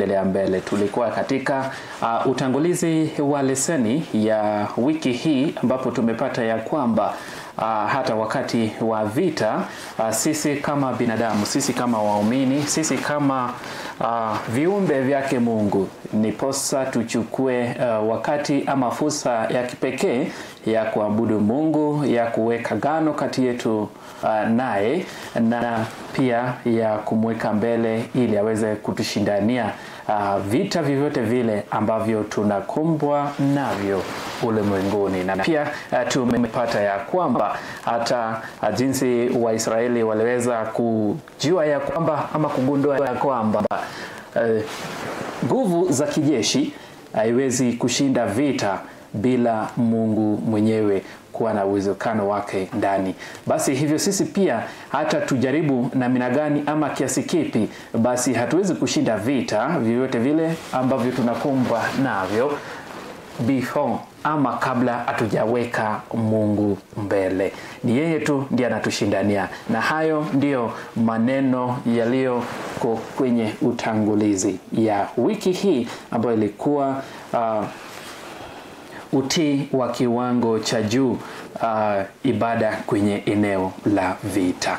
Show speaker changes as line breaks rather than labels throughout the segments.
Endelea mbele. Tulikuwa katika utangulizi wa leseni ya wiki hii ambapo tumepata ya kwamba hata wakati wa vita, sisi kama binadamu, sisi kama waumini, sisi kama viumbe vyake Mungu, ni posa tuchukue wakati ama fursa ya kipekee ya kuabudu Mungu, ya kuweka gano kati yetu naye, na pia ya kumweka mbele ili aweze kutushindania vita vyovyote vile ambavyo tunakumbwa navyo ulimwenguni. Na pia tumepata ya kwamba hata jinsi Waisraeli waliweza kujua ya kwamba ama kugundua ya kwamba nguvu za kijeshi haiwezi kushinda vita bila Mungu mwenyewe kuwa na uwezekano wake ndani. Basi hivyo sisi pia hata tujaribu namna gani ama kiasi kipi, basi hatuwezi kushinda vita vyovyote vile ambavyo tunakumbwa navyo before ama kabla hatujaweka Mungu mbele. Ni yeye tu ndiye anatushindania. Na hayo ndiyo maneno yaliyo kwenye utangulizi ya wiki hii ambayo ilikuwa utii wa kiwango cha juu, ibada kwenye eneo la vita.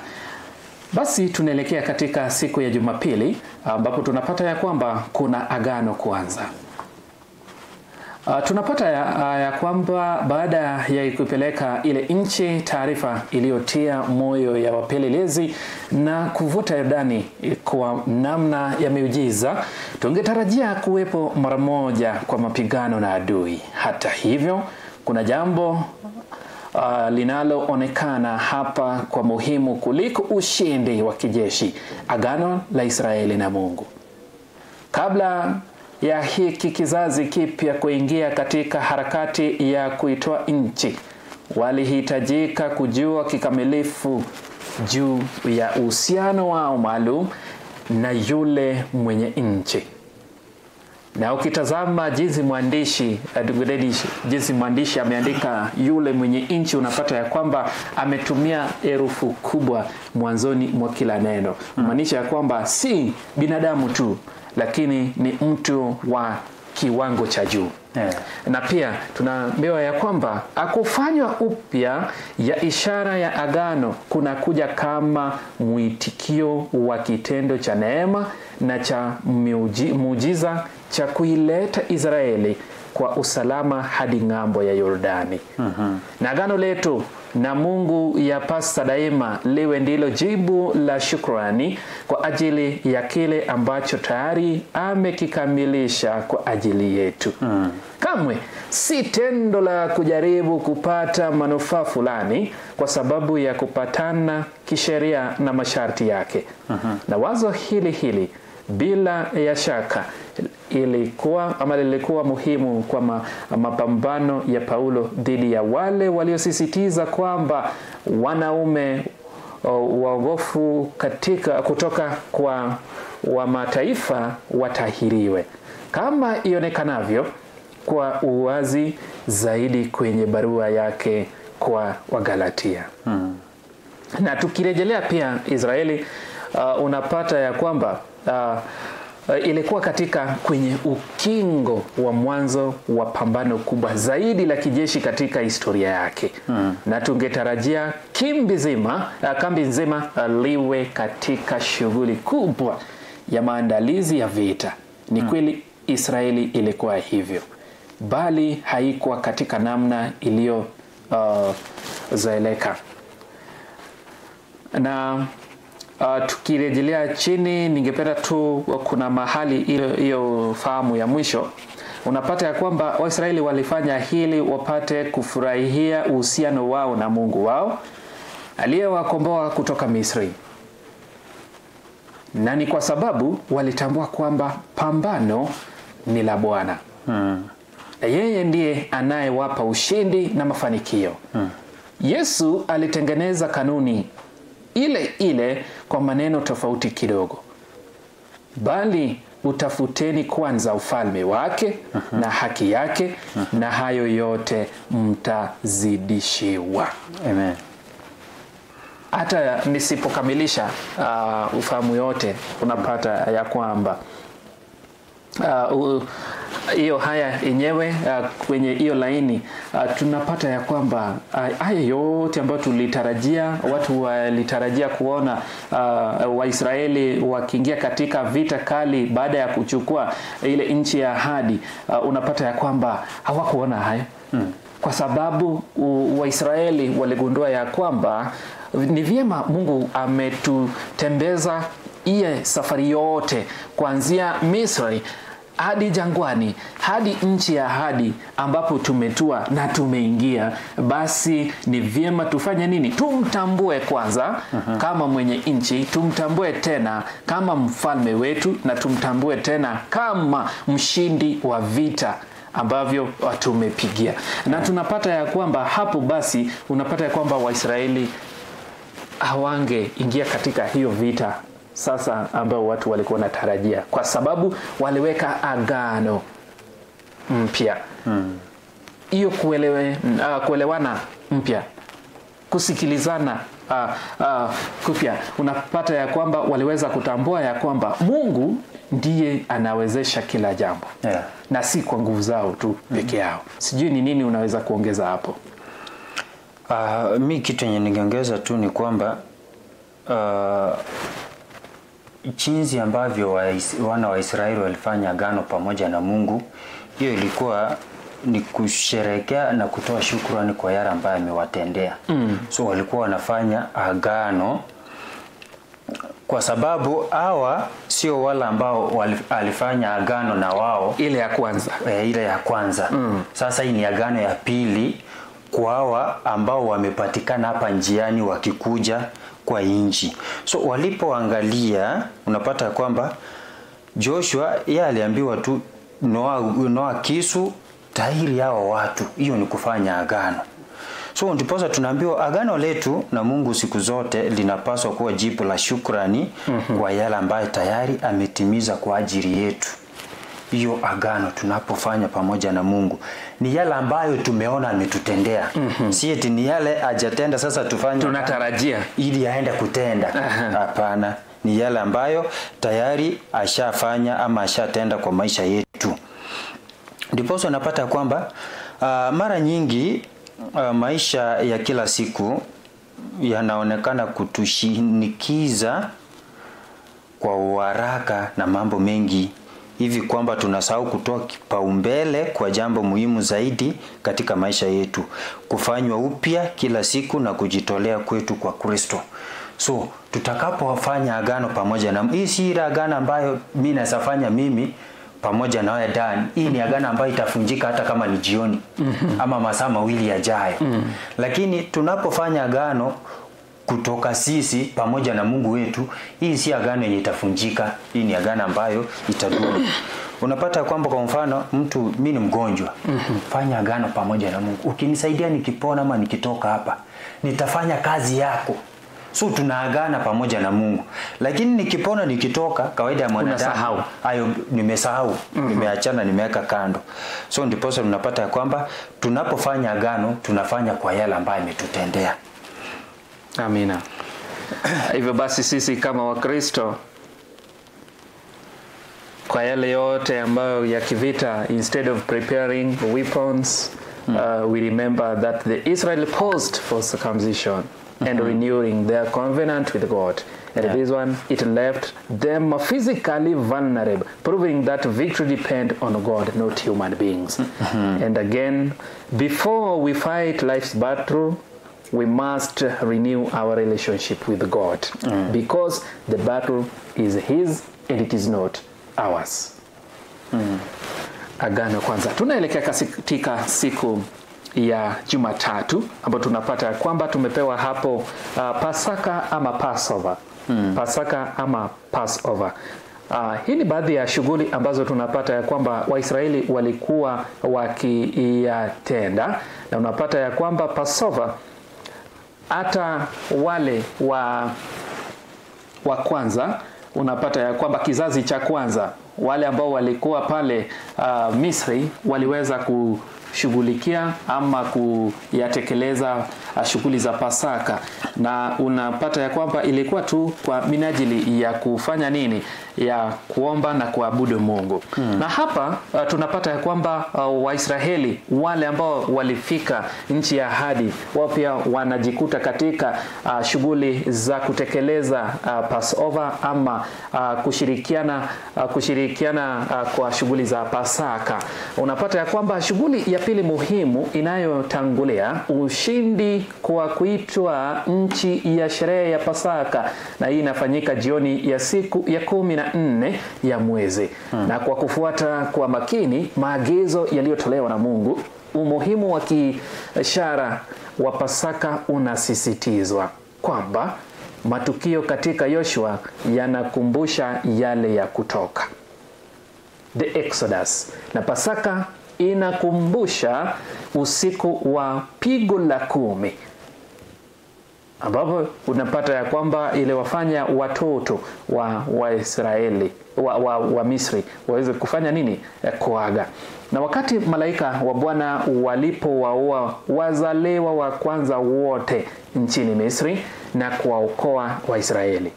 Basi tunaelekea katika siku ya Jumapili ambapo tunapata ya kwamba kuna agano kwanza. Tunapata ya kwamba baada ya kupeleka ile nchi taarifa iliyotia moyo ya wapelelezi na kuvuta Yordani kwa namna ya miujiza, tungetarajia kuwepo mara moja kwa mapigano na adui. Hata hivyo, kuna jambo linaloonekana hapa kwa muhimu kuliko ushindi wa kijeshi: agano la Israeli na Mungu. Kabla ya hiki kizazi kipya kuingia katika harakati ya kuitoa nchi, walihitajika kujua kikamilifu juu ya uhusiano wao maalum na yule mwenye nchi. Na ukitazama jinsi mwandishi jinsi mwandishi ameandika yule mwenye nchi, unapata ya kwamba ametumia herufi kubwa mwanzoni mwa kila neno, maanisha ya kwamba si binadamu tu, lakini ni mtu wa kiwango cha juu. Na pia tunaambiwa ya kwamba akufanywa upya ya ishara ya agano kunakuja kama mwitikio wa kitendo cha neema na cha muujiza cha kuileta Israeli kwa usalama hadi ng'ambo ya Yordani. Na agano letu na Mungu yapasa daima liwe ndilo jibu la shukrani kwa ajili ya kile ambacho tayari amekikamilisha kwa ajili yetu. Kamwe si tendo la kujaribu kupata manufaa fulani kwa sababu ya kupatana kisheria na masharti yake. Na wazo hili bila ya shaka ilikuwa ama lilikuwa muhimu kwa mapambano ya Paulo dhidi ya wale waliosisitiza kwamba wanaume waogofu katika kutoka kwa wa mataifa watahiriwe, kama ionekanavyo kwa uwazi zaidi kwenye barua yake kwa Wagalatia. Na tukirejelea pia Israeli, unapata ya kwamba ilikuwa katika kwenye ukingo wa mwanzo wa pambano kubwa zaidi la kijeshi katika historia yake. Na tungetarajia kambi nzima liwe katika shughuli kubwa ya maandalizi ya vita. Ni kweli Israeli ilikuwa hivyo, bali haikuwa katika namna iliyo zoeleka. Na tukirejelea chini, ningependa tu kuna mahali hiyo fahamu ya mwisho, unapata ya kwamba Waisraeli walifanya hili wapate kufurahia uhusiano wao na Mungu wao aliyewakomboa kutoka Misri. Na ni kwa sababu walitambua kwamba pambano ni la Bwana. Yeye ndiye anayewapa ushindi na mafanikio. Yesu alitengeneza kanuni ile ile kwa maneno tofauti kidogo: bali utafuteni kwanza ufalme wake na haki yake, na hayo yote mtazidishiwa.
Amen.
Hata nisipokamilisha ufahamu yote, unapata ya kwamba Hiyo haya yenyewe kwenye hiyo laini tunapata ya kwamba haya yote ambayo tulitarajia, watu walitarajia kuona Waisraeli wakiingia katika vita kali baada ya kuchukua ile nchi ya ahadi, unapata ya kwamba hawakuona haya. Kwa sababu Waisraeli waligundua ya kwamba ni vyema Mungu ametutembeza iye safari yote kuanzia Misri hadi jangwani, hadi nchi ya ahadi ambapo tumetua na tumeingia, basi ni vyema tufanye nini? Tumtambue kwanza kama mwenye nchi, tumtambue tena kama mfalme wetu, na tumtambue tena kama mshindi wa vita ambavyo tumepigia. Na tunapata ya kwamba hapo basi unapata ya kwamba Waisraeli hawange ingia katika hiyo vita sasa ambao watu walikuwa wanatarajia, kwa sababu waliweka agano mpya. Hiyo kuelewana mpya, kusikilizana kupya. Unapata ya kwamba waliweza kutambua ya kwamba Mungu ndiye anawezesha kila jambo. Na si kwa nguvu zao tu peke yao. Sijui ni nini unaweza kuongeza hapo?
Mi kitu yenye ningeongeza tu ni kwamba jinsi ambavyo wana wa Israeli walifanya agano pamoja na Mungu, hiyo ilikuwa ni kusherehekea na kutoa shukrani kwa yale ambayo amewatendea. So walikuwa wanafanya agano kwa sababu hawa sio wale ambao alifanya agano na wao
ile ya kwanza.
Ile ya kwanza. Sasa hii ni agano ya pili kwa hawa ambao wamepatikana hapa njiani wakikuja kwa inchi. So walipoangalia unapata kwamba Joshua yeye aliambiwa tu noa kisu tahiri hao watu. Hiyo ni kufanya agano. So ndiposa tunaambiwa agano letu na Mungu siku zote linapaswa kuwa jibu la shukrani kwa yale ambayo tayari ametimiza kwa ajili yetu. Hiyo agano tunapofanya pamoja na Mungu ni yale ambayo tumeona ametutendea. Si eti ni yale hajatenda sasa tufanye
tunatarajia
ili aende kutenda. Hapana, ni yale ambayo tayari ashafanya ama ashatenda kwa maisha yetu. Ndiposa unapata kwamba mara nyingi maisha ya kila siku yanaonekana kutushinikiza kwa uharaka na mambo mengi hivi kwamba tunasahau kutoa kipaumbele kwa jambo muhimu zaidi katika maisha yetu, kufanywa upya kila siku na kujitolea kwetu kwa Kristo. So tutakapofanya agano pamoja na hii, si ile agano ambayo mimi nasafanya mimi pamoja na wewe Dan. Hii ni agano ambayo itafunjika hata kama ni jioni ama masaa mawili yajayo. Lakini tunapofanya agano kutoka sisi pamoja na Mungu wetu, hii si agano yenye itafunjika, hii ni agano ambayo itadumu. Unapata kwamba kwa mfano mtu, mimi ni mgonjwa, fanya agano pamoja na Mungu, ukinisaidia nikipona ama nikitoka hapa nitafanya kazi yako. So tunaagana pamoja na Mungu. Lakini nikipona nikitoka, kawaida ya mwanadamu hayo nimesahau, nimeachana, nimeweka kando. So ndiposa tunapata kwamba tunapofanya agano tunafanya kwa yale ambayo ametutendea.
Amina. Hivyo basi sisi kama Wakristo, kwa yale yote ambayo ya kivita, instead of preparing weapons, we remember that the Israel paused for circumcision and renewing their covenant with God. And this one, it left them physically vulnerable, proving that victory depends on God, not human beings. And again, before we fight life's battle, we must renew our relationship with God, because the battle is His and it is not ours. Agano kwanza. Tunaelekea katika siku ya Jumatatu ambapo tunapata kwamba tumepewa hapo Pasaka ama Passover. Pasaka ama Passover. Hii ni baadhi ya shughuli ambazo tunapata ya kwamba Waisraeli walikuwa wakiyatenda, na unapata ya kwamba Passover hata wale wa kwanza, unapata ya kwamba kizazi cha kwanza wale ambao walikuwa pale Misri waliweza kushughulikia ama kuyatekeleza shughuli za Pasaka, na unapata ya kwamba ilikuwa tu kwa minajili ya kufanya nini? Ya kuomba na kuabudu Mungu. Na hapa tunapata ya kwamba Waisraeli wale ambao walifika nchi ya ahadi, wao pia wanajikuta katika shughuli za kutekeleza Passover ama kushirikiana kwa shughuli za Pasaka. Unapata ya kwamba shughuli ya pili muhimu inayotangulia ushindi kwa kuitwa nchi ya sherehe ya Pasaka, na hii inafanyika jioni ya siku ya 14 ya mwezi. Na kwa kufuata kwa makini maagizo yaliyotolewa na Mungu, umuhimu wa kiishara wa Pasaka unasisitizwa kwamba matukio katika Yoshua yanakumbusha yale ya Kutoka, the Exodus, na Pasaka inakumbusha usiku wa pigo la 10, ambapo unapata ya kwamba ile wafanya watoto wa Waisraeli wa Misri waweze kufanya nini? Kuaga. Na wakati malaika wa Bwana walipowaua wazaliwa wa kwanza wote nchini Misri na kuwaokoa Waisraeli.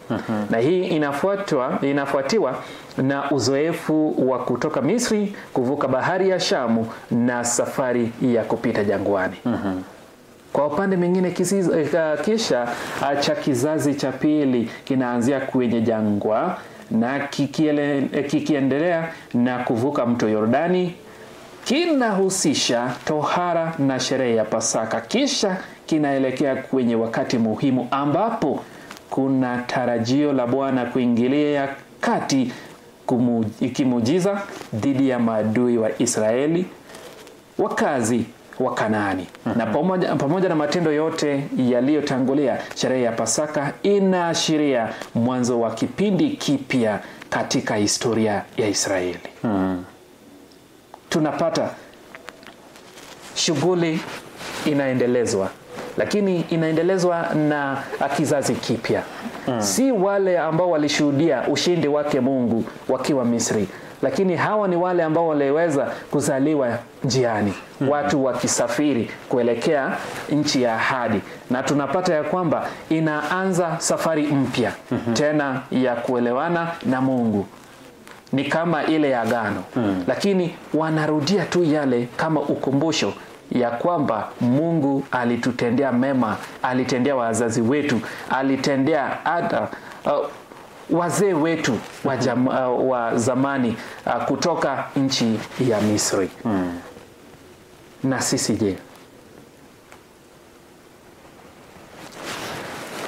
Na hii inafuatiwa na uzoefu wa kutoka Misri, kuvuka bahari ya Shamu na safari ya kupita jangwani. Kwa upande mwingine, kisha cha kizazi cha pili kinaanzia kwenye jangwa na kikiendelea na kuvuka mto Yordani, kinahusisha tohara na sherehe ya Pasaka. Kisha kinaelekea kwenye wakati muhimu ambapo kuna tarajio la Bwana kuingilia kati kimuujiza dhidi ya maadui wa Israeli, wakazi wa Kanaani. Na pamoja na matendo yote yaliyotangulia, sherehe ya Pasaka inaashiria mwanzo wa kipindi kipya katika historia ya Israeli. Tunapata shughuli inaendelezwa, lakini inaendelezwa na kizazi kipya. Si wale ambao walishuhudia ushindi wake Mungu wakiwa Misri, lakini hawa ni wale ambao waliweza kuzaliwa njiani, watu wakisafiri kuelekea nchi ya ahadi. Na tunapata ya kwamba inaanza safari mpya tena ya kuelewana na Mungu. Ni kama ile ya agano, lakini wanarudia tu yale kama ukumbusho ya kwamba Mungu alitutendea mema, alitendea wazazi wetu, alitendea hata wazee wetu wa zamani kutoka nchi ya Misri. Na sisi je?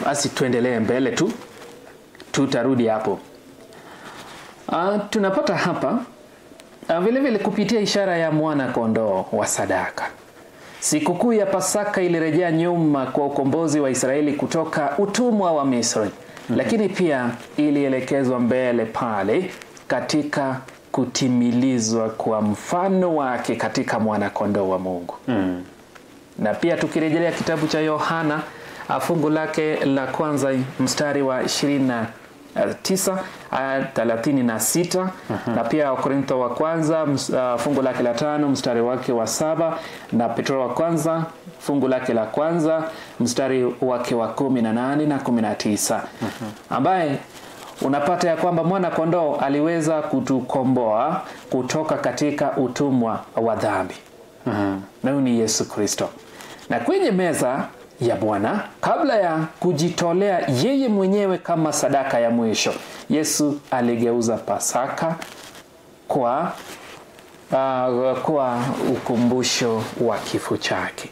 Basi tuendelee mbele tu, tutarudi hapo. Tunapata hapa vile vile kupitia ishara ya mwana kondoo wa sadaka. Sikukuu ya Pasaka ilirejea nyuma kwa ukombozi wa Israeli kutoka utumwa wa Misri. Lakini pia ilielekezwa mbele pale katika kutimilizwa kwa mfano wake katika mwana kondoo wa Mungu. Na pia tukirejelea kitabu cha Yohana fungu lake la kwanza mstari wa 29 36, na pia Wakorintho wa kwanza fungu lake la 5 mstari wake wa 7, na Petro wa kwanza fungu lake la kwanza mstari wake wa 18 na 19, ambaye unapata ya kwamba mwana kondoo aliweza kutukomboa kutoka katika utumwa wa dhambi. Na huyu ni Yesu Kristo. Na kwenye meza ya Bwana, kabla ya kujitolea yeye mwenyewe kama sadaka ya mwisho, Yesu aligeuza Pasaka kwa ukumbusho wa kifo chake.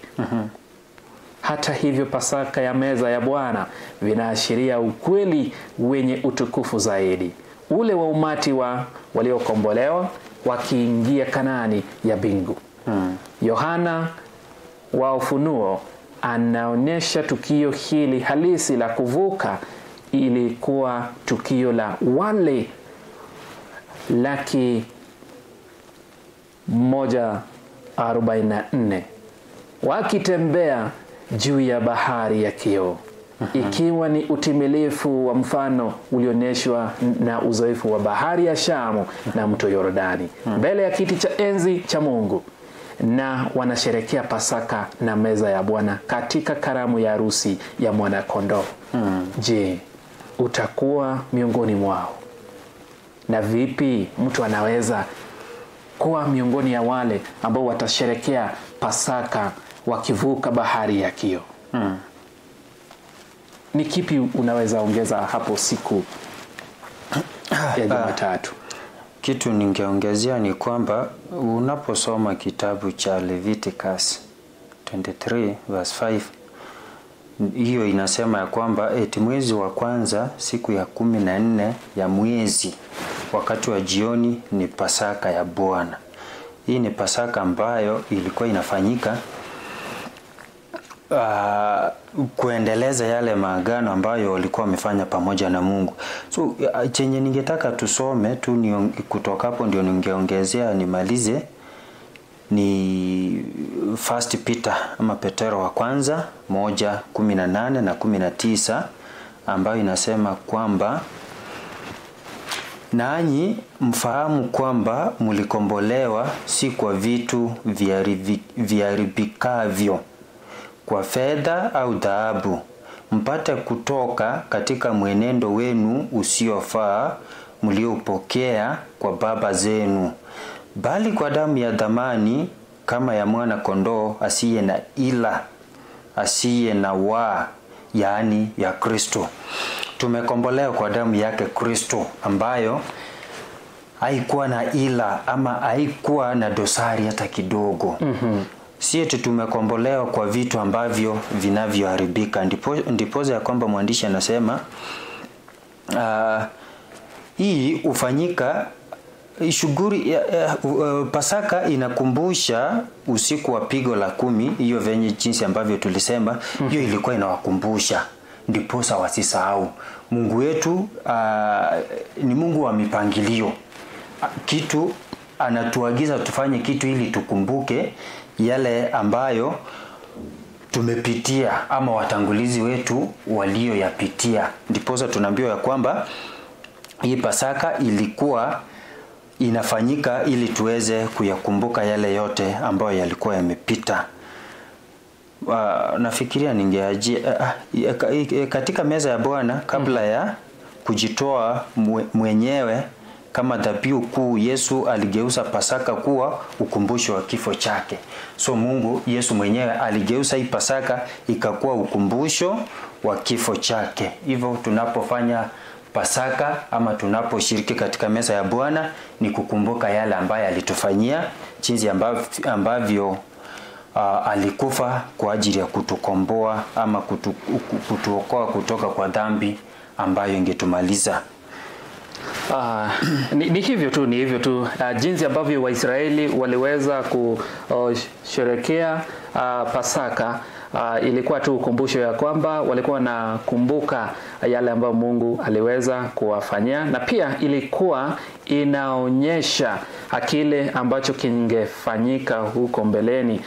Hata hivyo, Pasaka ya meza ya Bwana vinaashiria ukweli wenye utukufu zaidi, ule wa umati wa waliokombolewa wakiingia Kanaani ya mbingu. Yohana wa Ufunuo anaonyesha tukio hili halisi la kuvuka ilikuwa tukio la wale 144,000 wakitembea juu ya bahari ya kioo, ikiwa ni utimilifu wa mfano ulioneshwa na uzoefu wa bahari ya Shamu na mto Yordani mbele ya kiti cha enzi cha Mungu. na wanasherekea Pasaka na meza ya Bwana katika karamu ya harusi ya Mwanakondoo. Je, utakuwa miongoni mwao? Na vipi mtu anaweza kuwa miongoni ya wale ambao watasherekea Pasaka wakivuka bahari ya kio? Ni kipi unaweza ongeza hapo siku ya Jumatatu?
Kitu ningeongezea ni kwamba unaposoma kitabu cha Leviticus 23 verse 5, hiyo inasema ya kwamba eti mwezi wa kwanza siku ya 14 ya mwezi wakati wa jioni ni Pasaka ya Bwana. Hii ni Pasaka ambayo ilikuwa inafanyika kuendeleza yale maagano ambayo walikuwa wamefanya pamoja na Mungu. So chenye ningetaka tusome tu kutoka hapo ndio ningeongezea nimalize ni 1 Peter ama Petero wa kwanza 1:18 na 19, ambayo inasema kwamba nanyi mfahamu kwamba mlikombolewa si kwa vitu viharibikavyo, kwa fedha au dhahabu, mpate kutoka katika mwenendo wenu usiofaa mliopokea kwa baba zenu, bali kwa damu ya dhamani kama ya mwana kondoo asiye na ila, asiye na waa, yaani ya Kristo. Tumekombolewa kwa damu yake Kristo ambayo haikuwa na ila ama haikuwa na dosari hata kidogo. Si eti tumekombolewa kwa vitu ambavyo vinavyoharibika. Ndipo ya kwamba mwandishi anasema hii hufanyika shughuli Pasaka inakumbusha usiku wa pigo la 10, hiyo venye jinsi ambavyo tulisema, hiyo ilikuwa inawakumbusha ndiposa wasisahau. Mungu wetu ni Mungu wa mipangilio. Kitu anatuagiza tufanye kitu ili tukumbuke yale ambayo tumepitia ama watangulizi wetu walioyapitia. Ndiposa tunaambiwa ya kwamba hii Pasaka ilikuwa inafanyika ili tuweze kuyakumbuka yale yote ambayo yalikuwa yamepita. Nafikiria ningeajia katika meza ya Bwana kabla ya kujitoa mwenyewe kama dhabihu kuu, Yesu aligeuza Pasaka kuwa ukumbusho wa kifo chake. So Mungu Yesu mwenyewe aligeuza hii Pasaka ikakuwa ukumbusho wa kifo chake. Hivyo tunapofanya Pasaka ama tunaposhiriki katika meza ya Bwana ni kukumbuka yale ambayo alitufanyia, jinsi ambavyo alikufa kwa ajili ya kutukomboa ama kutuokoa kutoka kwa dhambi ambayo ingetumaliza.
Ni hivyo tu, ni hivyo tu. Jinsi ambavyo Waisraeli waliweza kusherehekea Pasaka, ilikuwa tu ukumbusho ya kwamba walikuwa wanakumbuka yale ambayo Mungu aliweza kuwafanyia, na pia ilikuwa inaonyesha kile ambacho kingefanyika huko mbeleni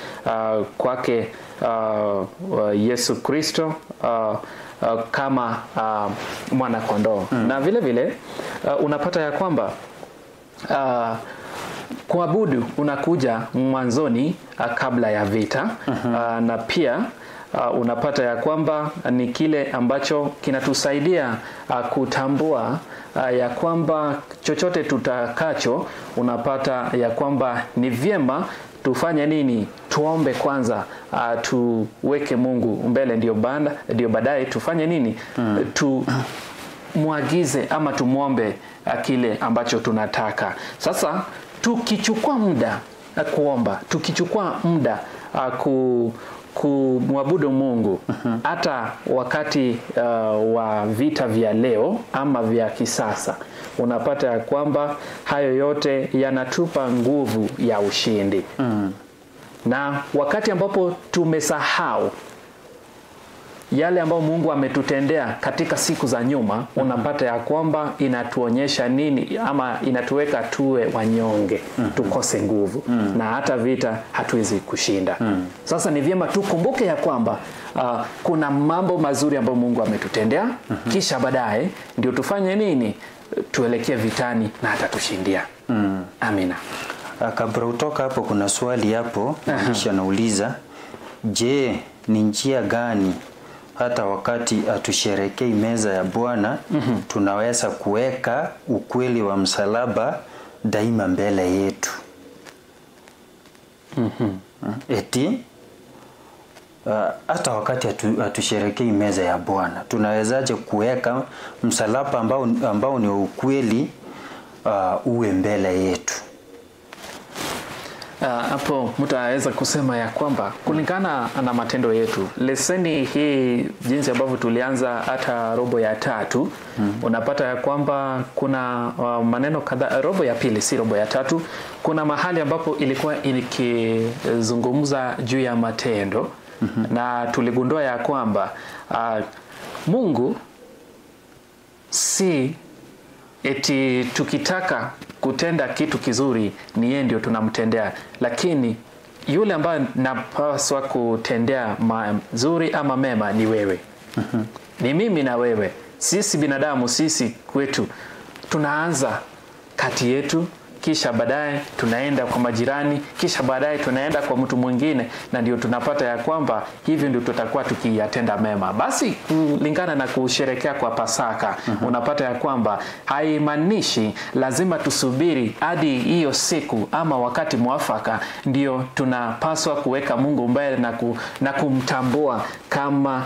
kwake Yesu Kristo kama mwana kondoo. Na vile vile unapata ya kwamba kuabudu unakuja mwanzoni kabla ya vita. Na pia unapata ya kwamba ni kile ambacho kinatusaidia kutambua ya kwamba chochote tutakacho, unapata ya kwamba ni vyema tufanye nini? Tuombe kwanza, tuweke Mungu mbele, ndio baadaye tufanye nini? Tumuagize ama tumuombe kile ambacho tunataka. Sasa tukichukua muda kuomba, tukichukua muda kumwabudu Mungu, hata wakati wa vita vya leo ama vya kisasa, unapata ya kwamba hayo yote yanatupa nguvu ya ushindi. Na wakati ambapo tumesahau yale ambayo Mungu ametutendea katika siku za nyuma, unapata ya kwamba inatuonyesha nini ama inatuweka tuwe wanyonge, tukose nguvu, na hata vita hatuwezi kushinda. Sasa ni vyema tukumbuke ya kwamba kuna mambo mazuri ambayo Mungu ametutendea, kisha baadaye ndio tufanye nini? Tuelekee vitani na atatushindia. Amina.
Kabla utoka hapo, kuna swali hapo kisha nauliza, je, ni njia gani hata wakati hatusherekei meza ya Bwana tunaweza kuweka ukweli wa msalaba daima mbele yetu? Eti hata wakati hatusherekei meza ya Bwana tunawezaje kuweka msalaba ambao ni ukweli uwe mbele yetu?
Hapo mtu anaweza kusema ya kwamba kulingana na matendo yetu, leseni hii jinsi ambavyo tulianza hata robo ya tatu, unapata ya kwamba kuna maneno kadhaa, robo ya pili si robo ya tatu, kuna mahali ambapo ilikuwa ikizungumza juu ya matendo. Na tuligundua ya kwamba Mungu si eti tukitaka kutenda kitu kizuri ni yeye ndio tunamtendea, lakini yule ambaye napaswa kutendea mazuri ama mema ni wewe. Ni mimi na wewe. Sisi binadamu, sisi kwetu tunaanza kati yetu, kisha baadaye tunaenda kwa majirani, kisha baadaye tunaenda kwa mtu mwingine, na ndio tunapata ya kwamba hivi ndio tutakuwa tukiyatenda mema. Basi kulingana na kusherekea kwa Pasaka, unapata ya kwamba haimaanishi lazima tusubiri hadi hiyo siku ama wakati mwafaka ndio tunapaswa kuweka Mungu mbele na kumtambua kama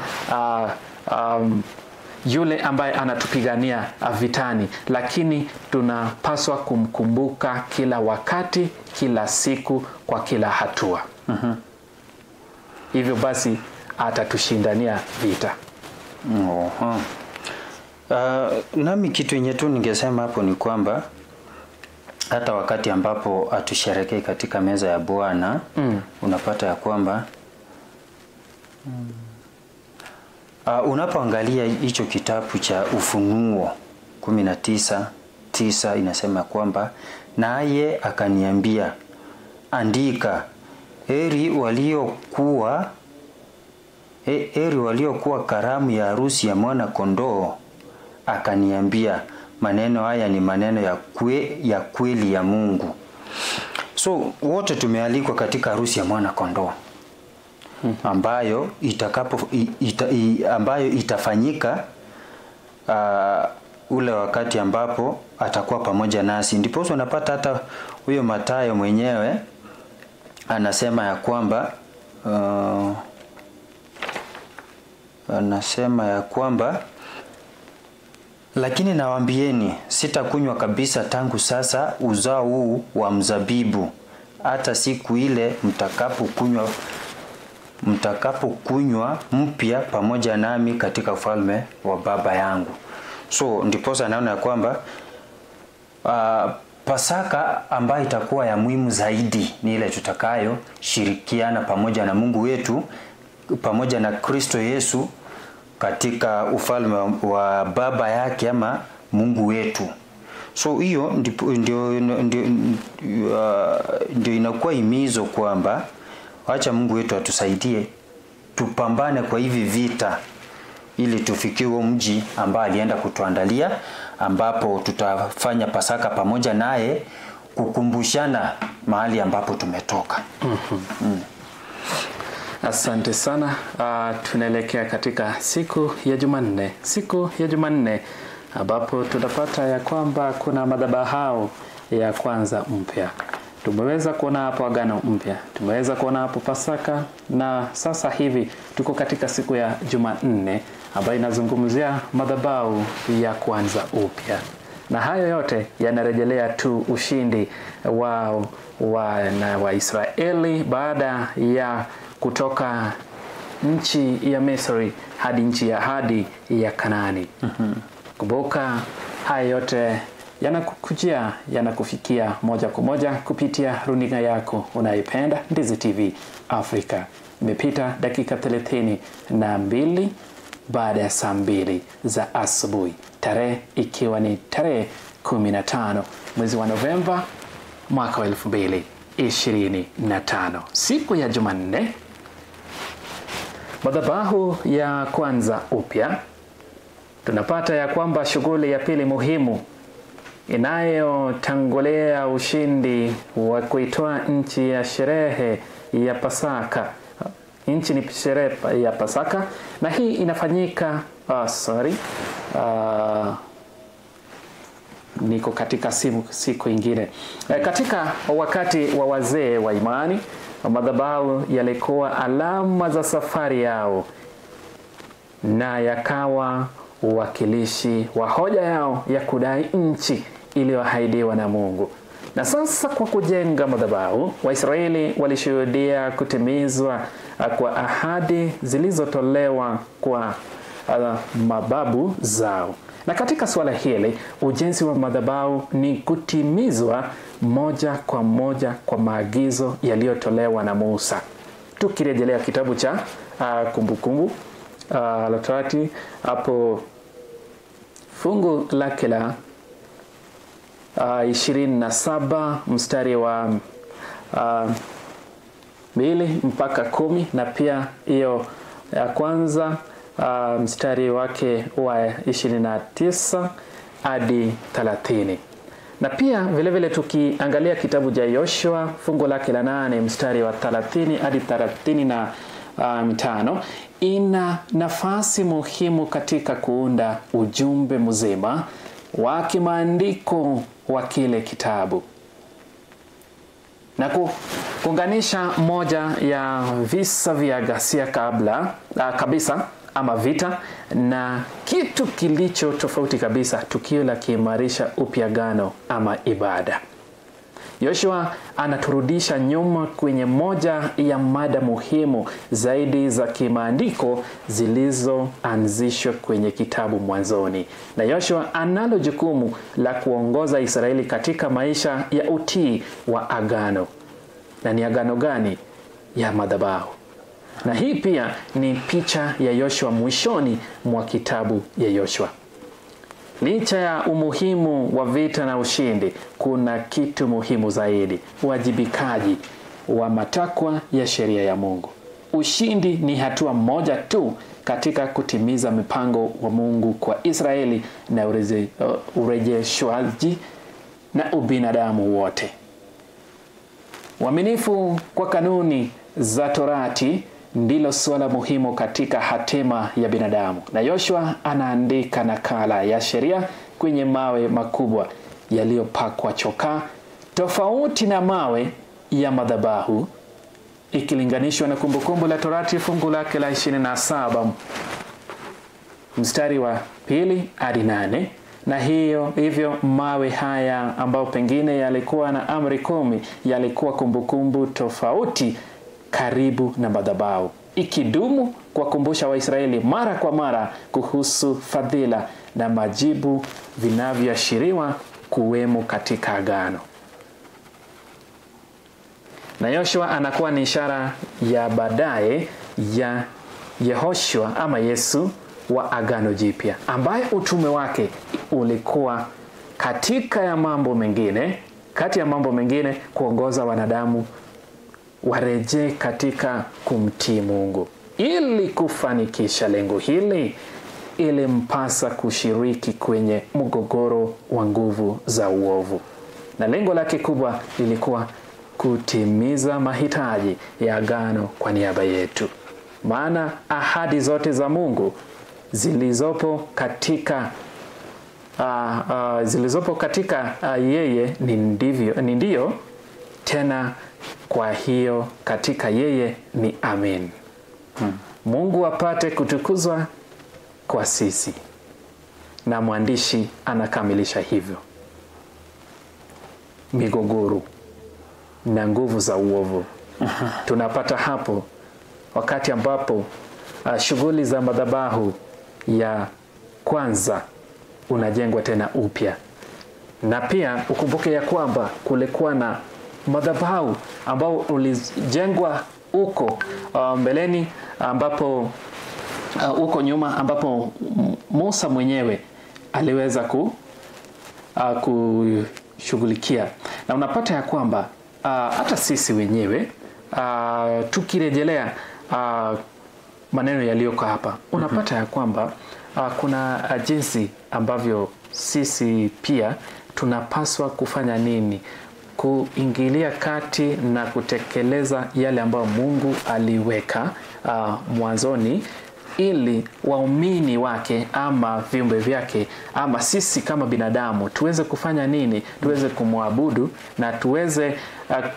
yule ambaye anatupigania vitani, lakini tunapaswa kumkumbuka kila wakati, kila siku, kwa kila hatua. Hivyo basi atatushindania vita.
Nami kitu yenye tu ningesema hapo ni kwamba hata wakati ambapo hatusherekei katika meza ya Bwana, unapata ya kwamba unapoangalia hicho kitabu cha Ufunuo 19:9 inasema kwamba naye akaniambia, andika, heri waliokuwa karamu ya harusi ya mwana kondoo. Akaniambia, maneno haya ni maneno ya kweli ya Mungu. So wote tumealikwa katika harusi ya mwana kondoo ambayo ambayo itafanyika ule wakati ambapo atakuwa pamoja nasi. Ndipo unapata hata huyo Mathayo mwenyewe anasema ya kwamba lakini nawaambieni, sitakunywa kabisa tangu sasa uzao huu wa mzabibu, hata siku ile mtakapokunywa mpya pamoja nami katika ufalme wa Baba yangu. So ndiposa naona ya kwamba Pasaka ambayo itakuwa ya muhimu zaidi ni ile tutakayo shirikiana pamoja na Mungu wetu, pamoja na Kristo Yesu katika ufalme wa Baba yake ama Mungu wetu. So hiyo ndio inakuwa himizo kwamba acha Mungu wetu atusaidie tupambane kwa hivi vita ili tufikie mji ambao alienda kutuandalia, ambapo tutafanya Pasaka pamoja naye, kukumbushana mahali ambapo tumetoka.
Asante sana. Tunaelekea katika siku ya Jumanne. Siku ya Jumanne ambapo tutapata ya kwamba kuna madhabahu ya kwanza mpya. Tumeweza kuona hapo agano mpya, tumeweza kuona hapo Pasaka, na sasa hivi tuko katika siku ya Jumanne ambayo inazungumzia madhabahu ya kwanza upya. Na hayo yote yanarejelea tu ushindi wao wa Israeli baada ya kutoka nchi ya Misri hadi nchi ya ahadi ya Kanaani. Kumbuka haya yote yanakukujia, yanakufikia moja kwa moja kupitia runinga yako unaipenda, Ndizi TV Afrika. Imepita dakika 32 baada ya saa 2 za asubuhi, tarehe ikiwa ni tarehe 15 mwezi wa Novemba mwaka wa 2025, siku ya Jumanne. Madhabahu ya kwanza upya, tunapata ya kwamba shughuli ya pili muhimu inayotangulia ushindi wa kuitoa nchi ya sherehe ya Pasaka. Nchi ni sherehe ya Pasaka, na hii inafanyika niko katika siku ingine. Katika wakati wa wazee wa imani, madhabahu yalikuwa alama za safari yao na yakawa uwakilishi wa hoja yao ya kudai nchi iliyoahidiwa na Mungu. Na sasa kwa kujenga madhabahu, Waisraeli walishuhudia kutimizwa kwa ahadi zilizotolewa kwa mababu zao. Na katika suala hili, ujenzi wa madhabahu ni kutimizwa moja kwa moja kwa maagizo yaliyotolewa na Musa. Tukirejelea kitabu cha Kumbukumbu la Torati hapo fungu lake la 27 mstari wa 2 mpaka 10, na pia hiyo ya kwanza mstari wake wa 29 hadi 30. Na pia vile vile tukiangalia kitabu cha Yoshua fungu lake la 8 mstari wa 30 hadi 35, ina nafasi muhimu katika kuunda ujumbe mzima wa kimaandiko wa kile kitabu na kuunganisha moja ya visa vya ghasia kabla kabisa ama vita na kitu kilicho tofauti kabisa, tukio la kiimarisha upya agano ama ibada. Yoshua anaturudisha nyuma kwenye moja ya mada muhimu zaidi za kimaandiko zilizoanzishwa kwenye kitabu mwanzoni. Na Yoshua analo jukumu la kuongoza Israeli katika maisha ya utii wa agano. Na ni agano gani? Ya madhabahu. Na hii pia ni picha ya Yoshua mwishoni mwa kitabu ya Yoshua. Licha ya umuhimu wa vita na ushindi, kuna kitu muhimu zaidi: uwajibikaji wa matakwa ya sheria ya Mungu. Ushindi ni hatua moja tu katika kutimiza mipango wa Mungu kwa Israeli na urejeshwaji na ubinadamu wote. Uaminifu kwa kanuni za Torati ndilo suala muhimu katika hatima ya binadamu. Na Yoshua anaandika nakala ya sheria kwenye mawe makubwa yaliyopakwa chokaa, tofauti na mawe ya madhabahu, ikilinganishwa na Kumbukumbu la Torati fungu lake la 27 mstari wa 2 hadi 8. Na hivyo mawe haya ambayo pengine yalikuwa na amri 10 yalikuwa kumbukumbu tofauti karibu na madhabahu, ikidumu kuwakumbusha Waisraeli mara kwa mara kuhusu fadhila na majibu vinavyoashiriwa kuwemo katika agano. Na Yoshua anakuwa ni ishara ya baadaye ya Yehoshua ama Yesu wa agano jipya, ambaye utume wake ulikuwa katika ya mambo mengine, kati ya mambo mengine, kuongoza wanadamu warejee katika kumtii Mungu. Ili kufanikisha lengo hili, ilimpasa kushiriki kwenye mgogoro wa nguvu za uovu. Na lengo lake kubwa lilikuwa kutimiza mahitaji ya agano kwa niaba yetu. Maana ahadi zote za Mungu zilizopo katika yeye ni ndio, tena kwa hiyo katika yeye ni amen. Mungu apate kutukuzwa kwa sisi. Na mwandishi anakamilisha hivyo. Migogoro na nguvu za uovu tunapata hapo wakati ambapo shughuli za madhabahu ya kwanza unajengwa tena upya. Na pia ukumbuke ya kwamba kulikuwa na madhabahu ambao ulijengwa huko mbeleni, ambapo huko nyuma, ambapo Musa mwenyewe aliweza kushughulikia. Na unapata ya kwamba hata sisi wenyewe tukirejelea maneno yaliyoko hapa, unapata ya kwamba kuna jinsi ambavyo sisi pia Tunapaswa kufanya nini? Kuingilia kati na kutekeleza yale ambayo Mungu aliweka mwanzoni, ili waumini wake ama viumbe vyake ama sisi kama binadamu tuweze kufanya nini? Tuweze kumwabudu na tuweze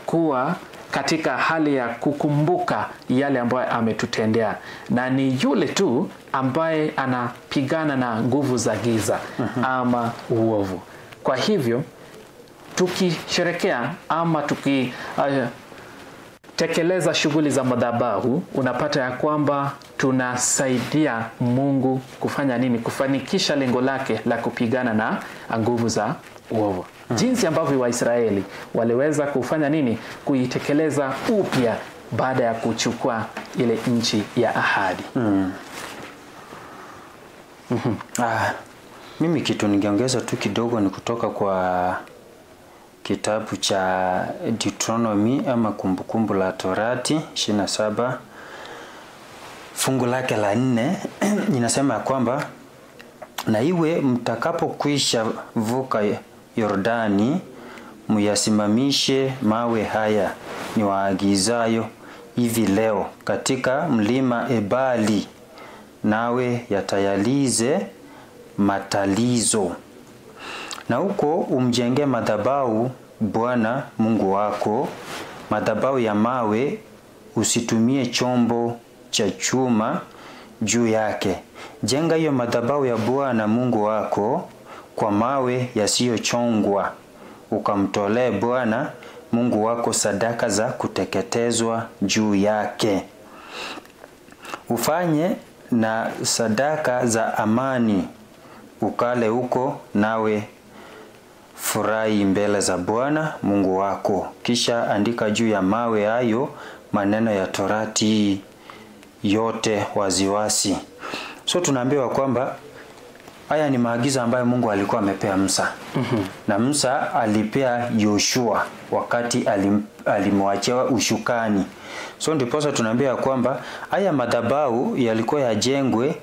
kuwa katika hali ya kukumbuka yale ambayo ametutendea. Na ni yule tu ambaye anapigana na nguvu za giza ama uovu. Kwa hivyo tukisherekea ama tukitekeleza shughuli za madhabahu, unapata ya kwamba tunasaidia Mungu kufanya nini? Kufanikisha lengo lake la kupigana na nguvu za uovu. Jinsi ambavyo Waisraeli waliweza kufanya nini? Kuitekeleza upya baada ya kuchukua ile nchi ya ahadi.
Mimi kitu ningeongeza tu kidogo ni kutoka kwa kitabu cha Deuteronomy ama Kumbukumbu la Torati 27 fungu lake la 4 inasema ya kwamba, na iwe mtakapokwisha vuka Yordani, muyasimamishe mawe haya niwaagizayo hivi leo katika mlima Ebali, nawe yatayalize matalizo. Na huko umjenge madhabahu Bwana Mungu wako, madhabahu ya mawe, usitumie chombo cha chuma juu yake. Jenga hiyo madhabahu ya Bwana Mungu wako kwa mawe yasiyochongwa, ukamtolee Bwana Mungu wako sadaka za kuteketezwa juu yake. Ufanye na sadaka za amani, ukale huko nawe furahi mbele za Bwana Mungu wako. Kisha andika juu ya mawe hayo maneno ya Torati yote waziwasi. So tunaambiwa kwamba haya ni maagizo ambayo Mungu alikuwa amepea Musa. Na Musa alipea Yoshua wakati alimwachia ushukani. So ndiposa tunaambiwa kwamba haya madhabahu yalikuwa yajengwe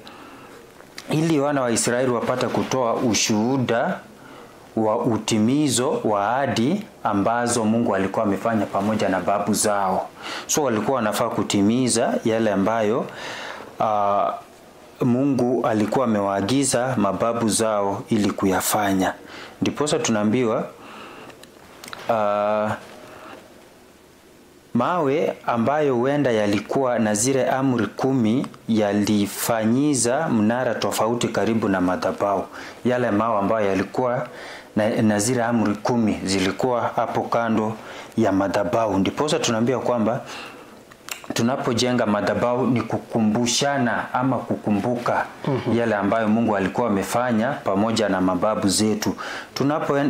ili wana wa Israeli wapate kutoa ushuhuda wa utimizo wa ahadi ambazo Mungu alikuwa amefanya pamoja na babu zao. So walikuwa wanafaa kutimiza yale ambayo Mungu alikuwa amewaagiza mababu zao ili kuyafanya. Ndiposa tunaambiwa mawe ambayo huenda yalikuwa na zile amri 10 yalifanyiza mnara tofauti karibu na madhabahu. Yale mawe ambayo yalikuwa na zile amri 10 zilikuwa hapo kando ya madhabahu. Ndiposa tunaambiwa kwamba tunapojenga madhabahu ni kukumbushana ama kukumbuka yale ambayo Mungu alikuwa amefanya pamoja na mababu zetu.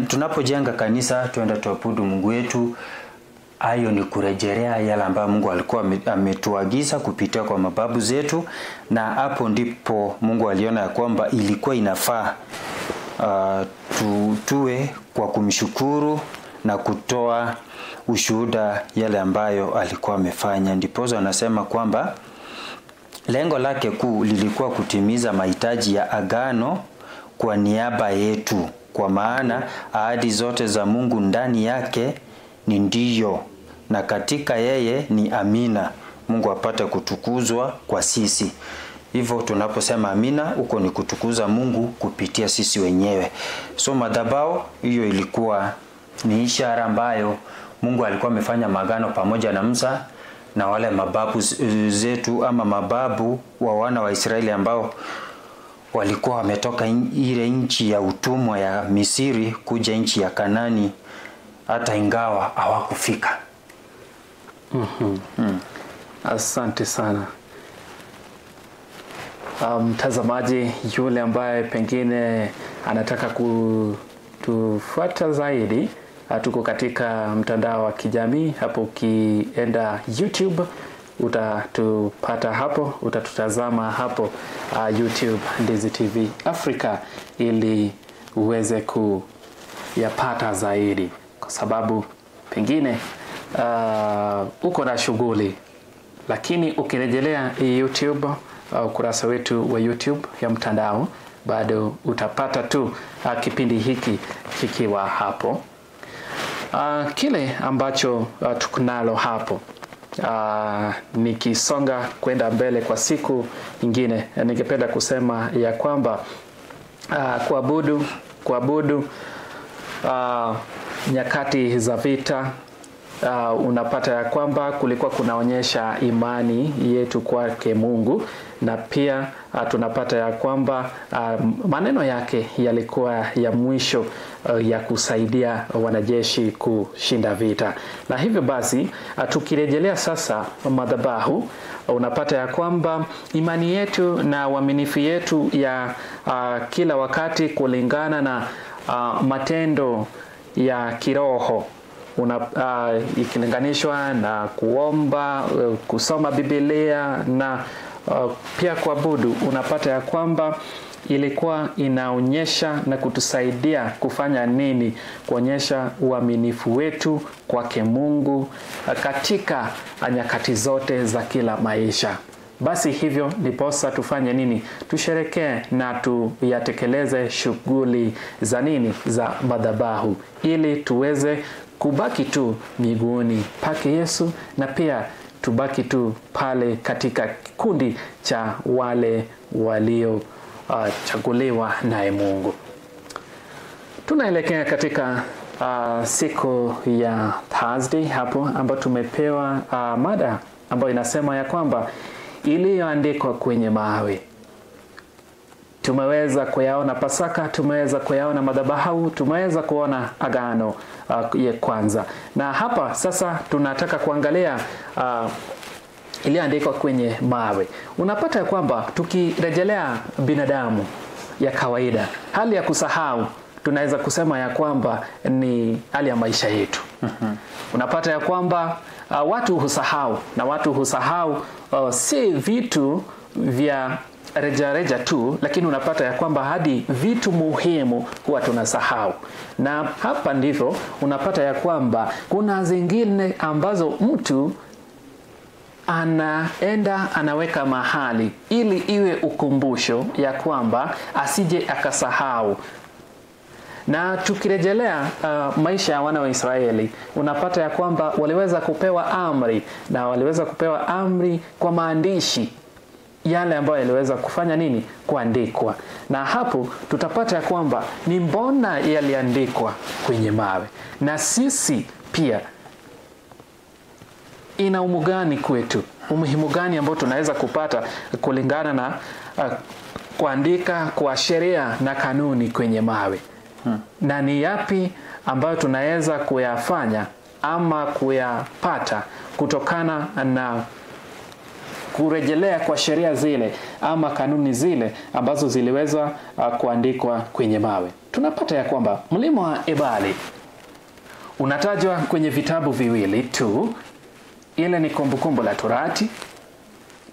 Tunapojenga kanisa tuenda tuabudu Mungu wetu, hayo ni kurejelea yale ambayo Mungu alikuwa ametuagiza kupitia kwa mababu zetu, na hapo ndipo Mungu aliona ya kwamba ilikuwa inafaa tuwe kwa kumshukuru na kutoa ushuhuda yale ambayo alikuwa amefanya. Ndiposa anasema kwamba lengo lake kuu lilikuwa kutimiza mahitaji ya agano kwa niaba yetu, kwa maana ahadi zote za Mungu ndani yake ni ndiyo na katika yeye ni amina. Mungu apate kutukuzwa kwa sisi. Hivyo tunaposema amina, huko ni kutukuza Mungu kupitia sisi wenyewe. So madhabahu hiyo ilikuwa ni ishara ambayo Mungu alikuwa amefanya maagano pamoja na Musa na wale mababu zetu ama mababu wa wana wa Israeli ambao walikuwa wametoka ile nchi ya utumwa ya Misri kuja nchi ya Kanani, hata ingawa hawakufika.
Asante sana. Mtazamaji yule ambaye pengine anataka kutufuata zaidi, tuko katika mtandao wa kijamii. Hapo ukienda YouTube utatupata hapo, utatutazama hapo YouTube Ndizi TV Africa, ili uweze kuyapata zaidi, kwa sababu pengine uko na shughuli, lakini ukirejelea YouTube, ukurasa wetu wa YouTube ya mtandao, Bado utapata tu kipindi hiki kikiwa hapo. Kile ambacho tukunalo hapo, nikisonga kwenda mbele kwa siku nyingine, ningependa kusema ya kwamba kuabudu nyakati za vita, unapata ya kwamba kulikuwa kunaonyesha imani yetu kwake Mungu, na pia tunapata ya kwamba maneno yake yalikuwa ya mwisho ya kusaidia wanajeshi kushinda vita. Na hivyo basi tukirejelea sasa madhabahu, unapata ya kwamba imani yetu na uaminifu yetu ya kila wakati kulingana na matendo ya kiroho ikilinganishwa na kuomba, kusoma Biblia na pia kuabudu, unapata ya kwamba ilikuwa inaonyesha na kutusaidia kufanya nini? Kuonyesha uaminifu wetu kwake Mungu katika nyakati zote za kila maisha. Basi hivyo ndiposa tufanye nini? Tusherekee na tuyatekeleze shughuli za nini? Za madhabahu, ili tuweze kubaki tu miguuni pake Yesu, na pia tubaki tu pale katika kikundi cha wale walio chaguliwa naye Mungu. Tunaelekea katika siku ya Thursday hapo ambapo tumepewa mada ambayo inasema ya kwamba iliyoandikwa kwenye mawe. Tumeweza kuyaona Pasaka, tumeweza kuyaona madhabahu, tumeweza kuona agano ya kwanza. Na hapa sasa tunataka kuangalia iliyoandikwa kwenye mawe. Unapata ya kwamba tukirejelea binadamu ya kawaida, hali ya kusahau tunaweza kusema ya kwamba ni hali ya maisha yetu. Unapata ya kwamba watu husahau, na watu husahau si vitu vya reja reja tu, lakini unapata ya kwamba hadi vitu muhimu huwa tunasahau. Na hapa ndivyo unapata ya kwamba kuna zingine ambazo mtu anaenda anaweka mahali ili iwe ukumbusho ya kwamba asije akasahau. Na tukirejelea maisha ya wana wa Israeli, unapata ya kwamba waliweza kupewa amri, na waliweza kupewa amri kwa maandishi yale ambayo yaliweza kufanya nini? Kuandikwa. Na hapo tutapata ya kwamba ni mbona yaliandikwa kwenye mawe, na sisi pia ina umuhimu gani kwetu, umuhimu gani ambao tunaweza kupata kulingana na kuandika kwa sheria na kanuni kwenye mawe. Na ni yapi ambayo tunaweza kuyafanya ama kuyapata kutokana na kurejelea kwa sheria zile ama kanuni zile ambazo ziliweza kuandikwa kwenye mawe. Tunapata ya kwamba mlima wa Ebali unatajwa kwenye vitabu viwili tu, ile ni Kumbukumbu la Torati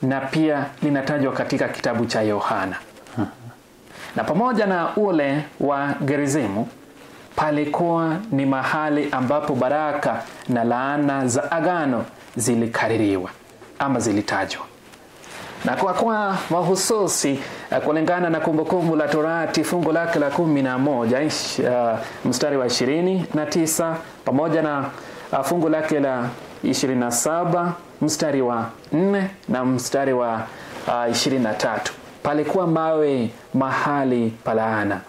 na pia linatajwa katika kitabu cha Yohana. Na pamoja na ule wa Gerizimu, palikuwa ni mahali ambapo baraka na laana za agano zilikaririwa ama zilitajwa. Na kwa kuwa mahususi kulingana na Kumbukumbu la Torati fungu lake la 11 mstari wa 29 pamoja na fungu lake la 27 mstari wa 4 na mstari wa 23, palikuwa mawe mahali pa laana.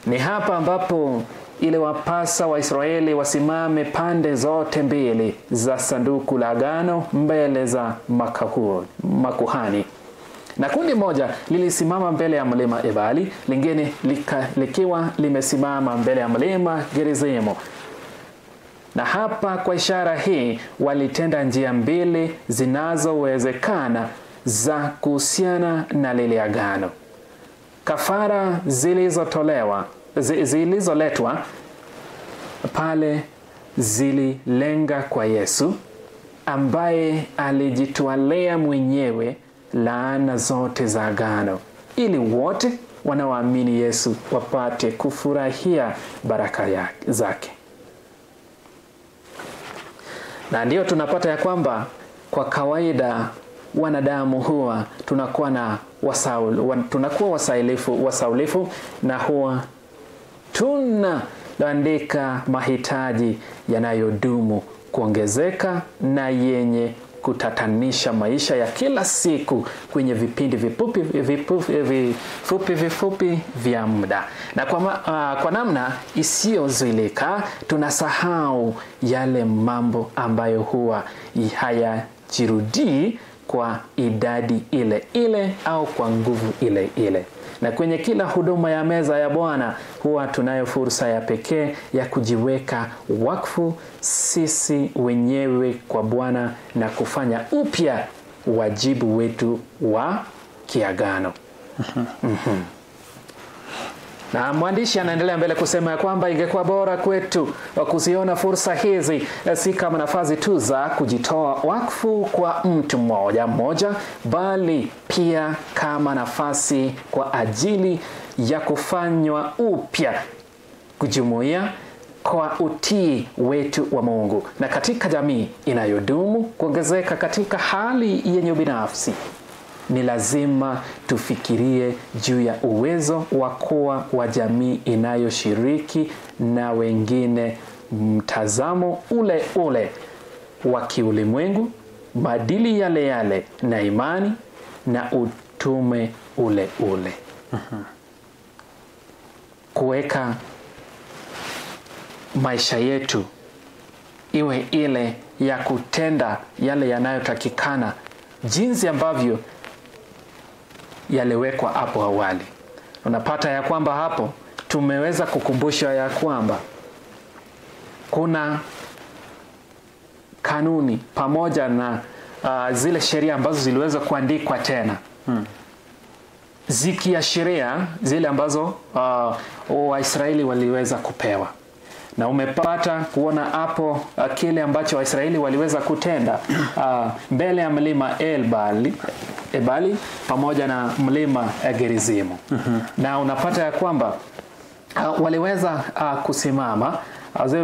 Ni hapa ambapo ile wapasa wa Israeli wasimame pande zote mbili za sanduku la agano mbele za makuhani. Na kundi moja lilisimama mbele ya mlima Ebali, lingine likiwa limesimama mbele ya mlima Gerizimu. Na hapa kwa ishara hii walitenda njia mbili zinazowezekana za kuhusiana na lile agano. Kafara zilizotolewa, zilizoletwa pale zililenga kwa Yesu ambaye alijitwalea mwenyewe laana zote za agano, ili wote wanaoamini Yesu wapate kufurahia baraka zake. Na ndio tunapata ya kwamba kwa kawaida wanadamu huwa tunakuwa na tunakuwa wasaulifu na huwa tunaandika mahitaji yanayodumu kuongezeka na yenye kutatanisha maisha ya kila siku kwenye vipindi vifupi vya muda. Na kwa namna isiyozuilika tunasahau yale mambo ambayo huwa hayajirudii kwa idadi ile ile au kwa nguvu ile ile. Na kwenye kila huduma ya meza ya Bwana huwa tunayo fursa ya pekee ya kujiweka wakfu sisi wenyewe kwa Bwana na kufanya upya wajibu wetu wa kiagano. Na mwandishi anaendelea mbele kusema ya kwamba ingekuwa bora kwetu kuziona fursa hizi si kama nafasi tu za kujitoa wakfu kwa mtu mmoja mmoja, bali pia kama nafasi kwa ajili ya kufanywa upya kujumuia kwa utii wetu wa Mungu, na katika jamii inayodumu kuongezeka katika hali yenye ubinafsi. Ni lazima tufikirie juu ya uwezo wa kuwa wa jamii inayoshiriki na wengine mtazamo ule ule wa kiulimwengu, maadili yale yale na imani na utume ule ule. Kuweka maisha yetu iwe ile ya kutenda yale yanayotakikana jinsi ambavyo yaliwekwa hapo awali. Unapata ya kwamba hapo tumeweza kukumbusha ya kwamba kuna kanuni pamoja na zile sheria ambazo ziliweza kuandikwa tena, zikiashiria zile ambazo Waisraeli waliweza kupewa. Na umepata kuona hapo kile ambacho Waisraeli waliweza kutenda mbele ya mlima Ebali pamoja na mlima Gerizimu. Na unapata ya kwamba waliweza kusimama,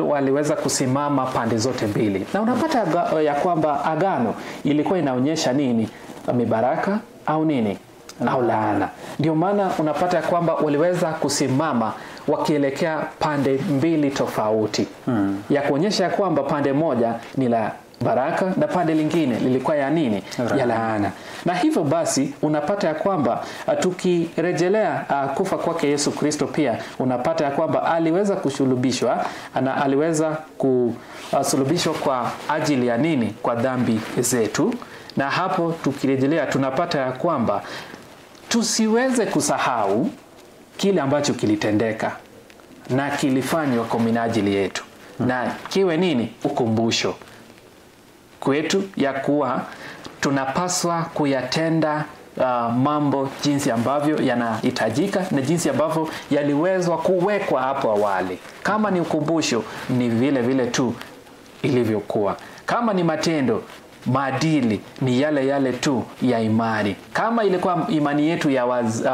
waliweza kusimama pande zote mbili. Na unapata ya kwamba agano ilikuwa inaonyesha nini? Mibaraka au nini? Au laana. Ndio maana unapata ya kwamba waliweza kusimama wakielekea pande mbili tofauti, ya kuonyesha ya kwamba pande moja ni la baraka na pande lingine lilikuwa ya nini? Ya laana. Na hivyo basi unapata ya kwamba tukirejelea kufa kwake Yesu Kristo, pia unapata ya kwamba aliweza kusulubishwa na aliweza kusulubishwa kwa ajili ya nini? Kwa dhambi zetu. Na hapo tukirejelea tunapata ya kwamba tusiweze kusahau kile ambacho kilitendeka na kilifanywa kwa minajili yetu, na kiwe nini? Ukumbusho kwetu ya kuwa tunapaswa kuyatenda mambo jinsi ambavyo yanahitajika na jinsi ambavyo yaliwezwa kuwekwa hapo awali. Kama ni ukumbusho, ni vile vile tu ilivyokuwa. Kama ni matendo, maadili ni yale yale tu ya imani. Kama ilikuwa imani yetu ya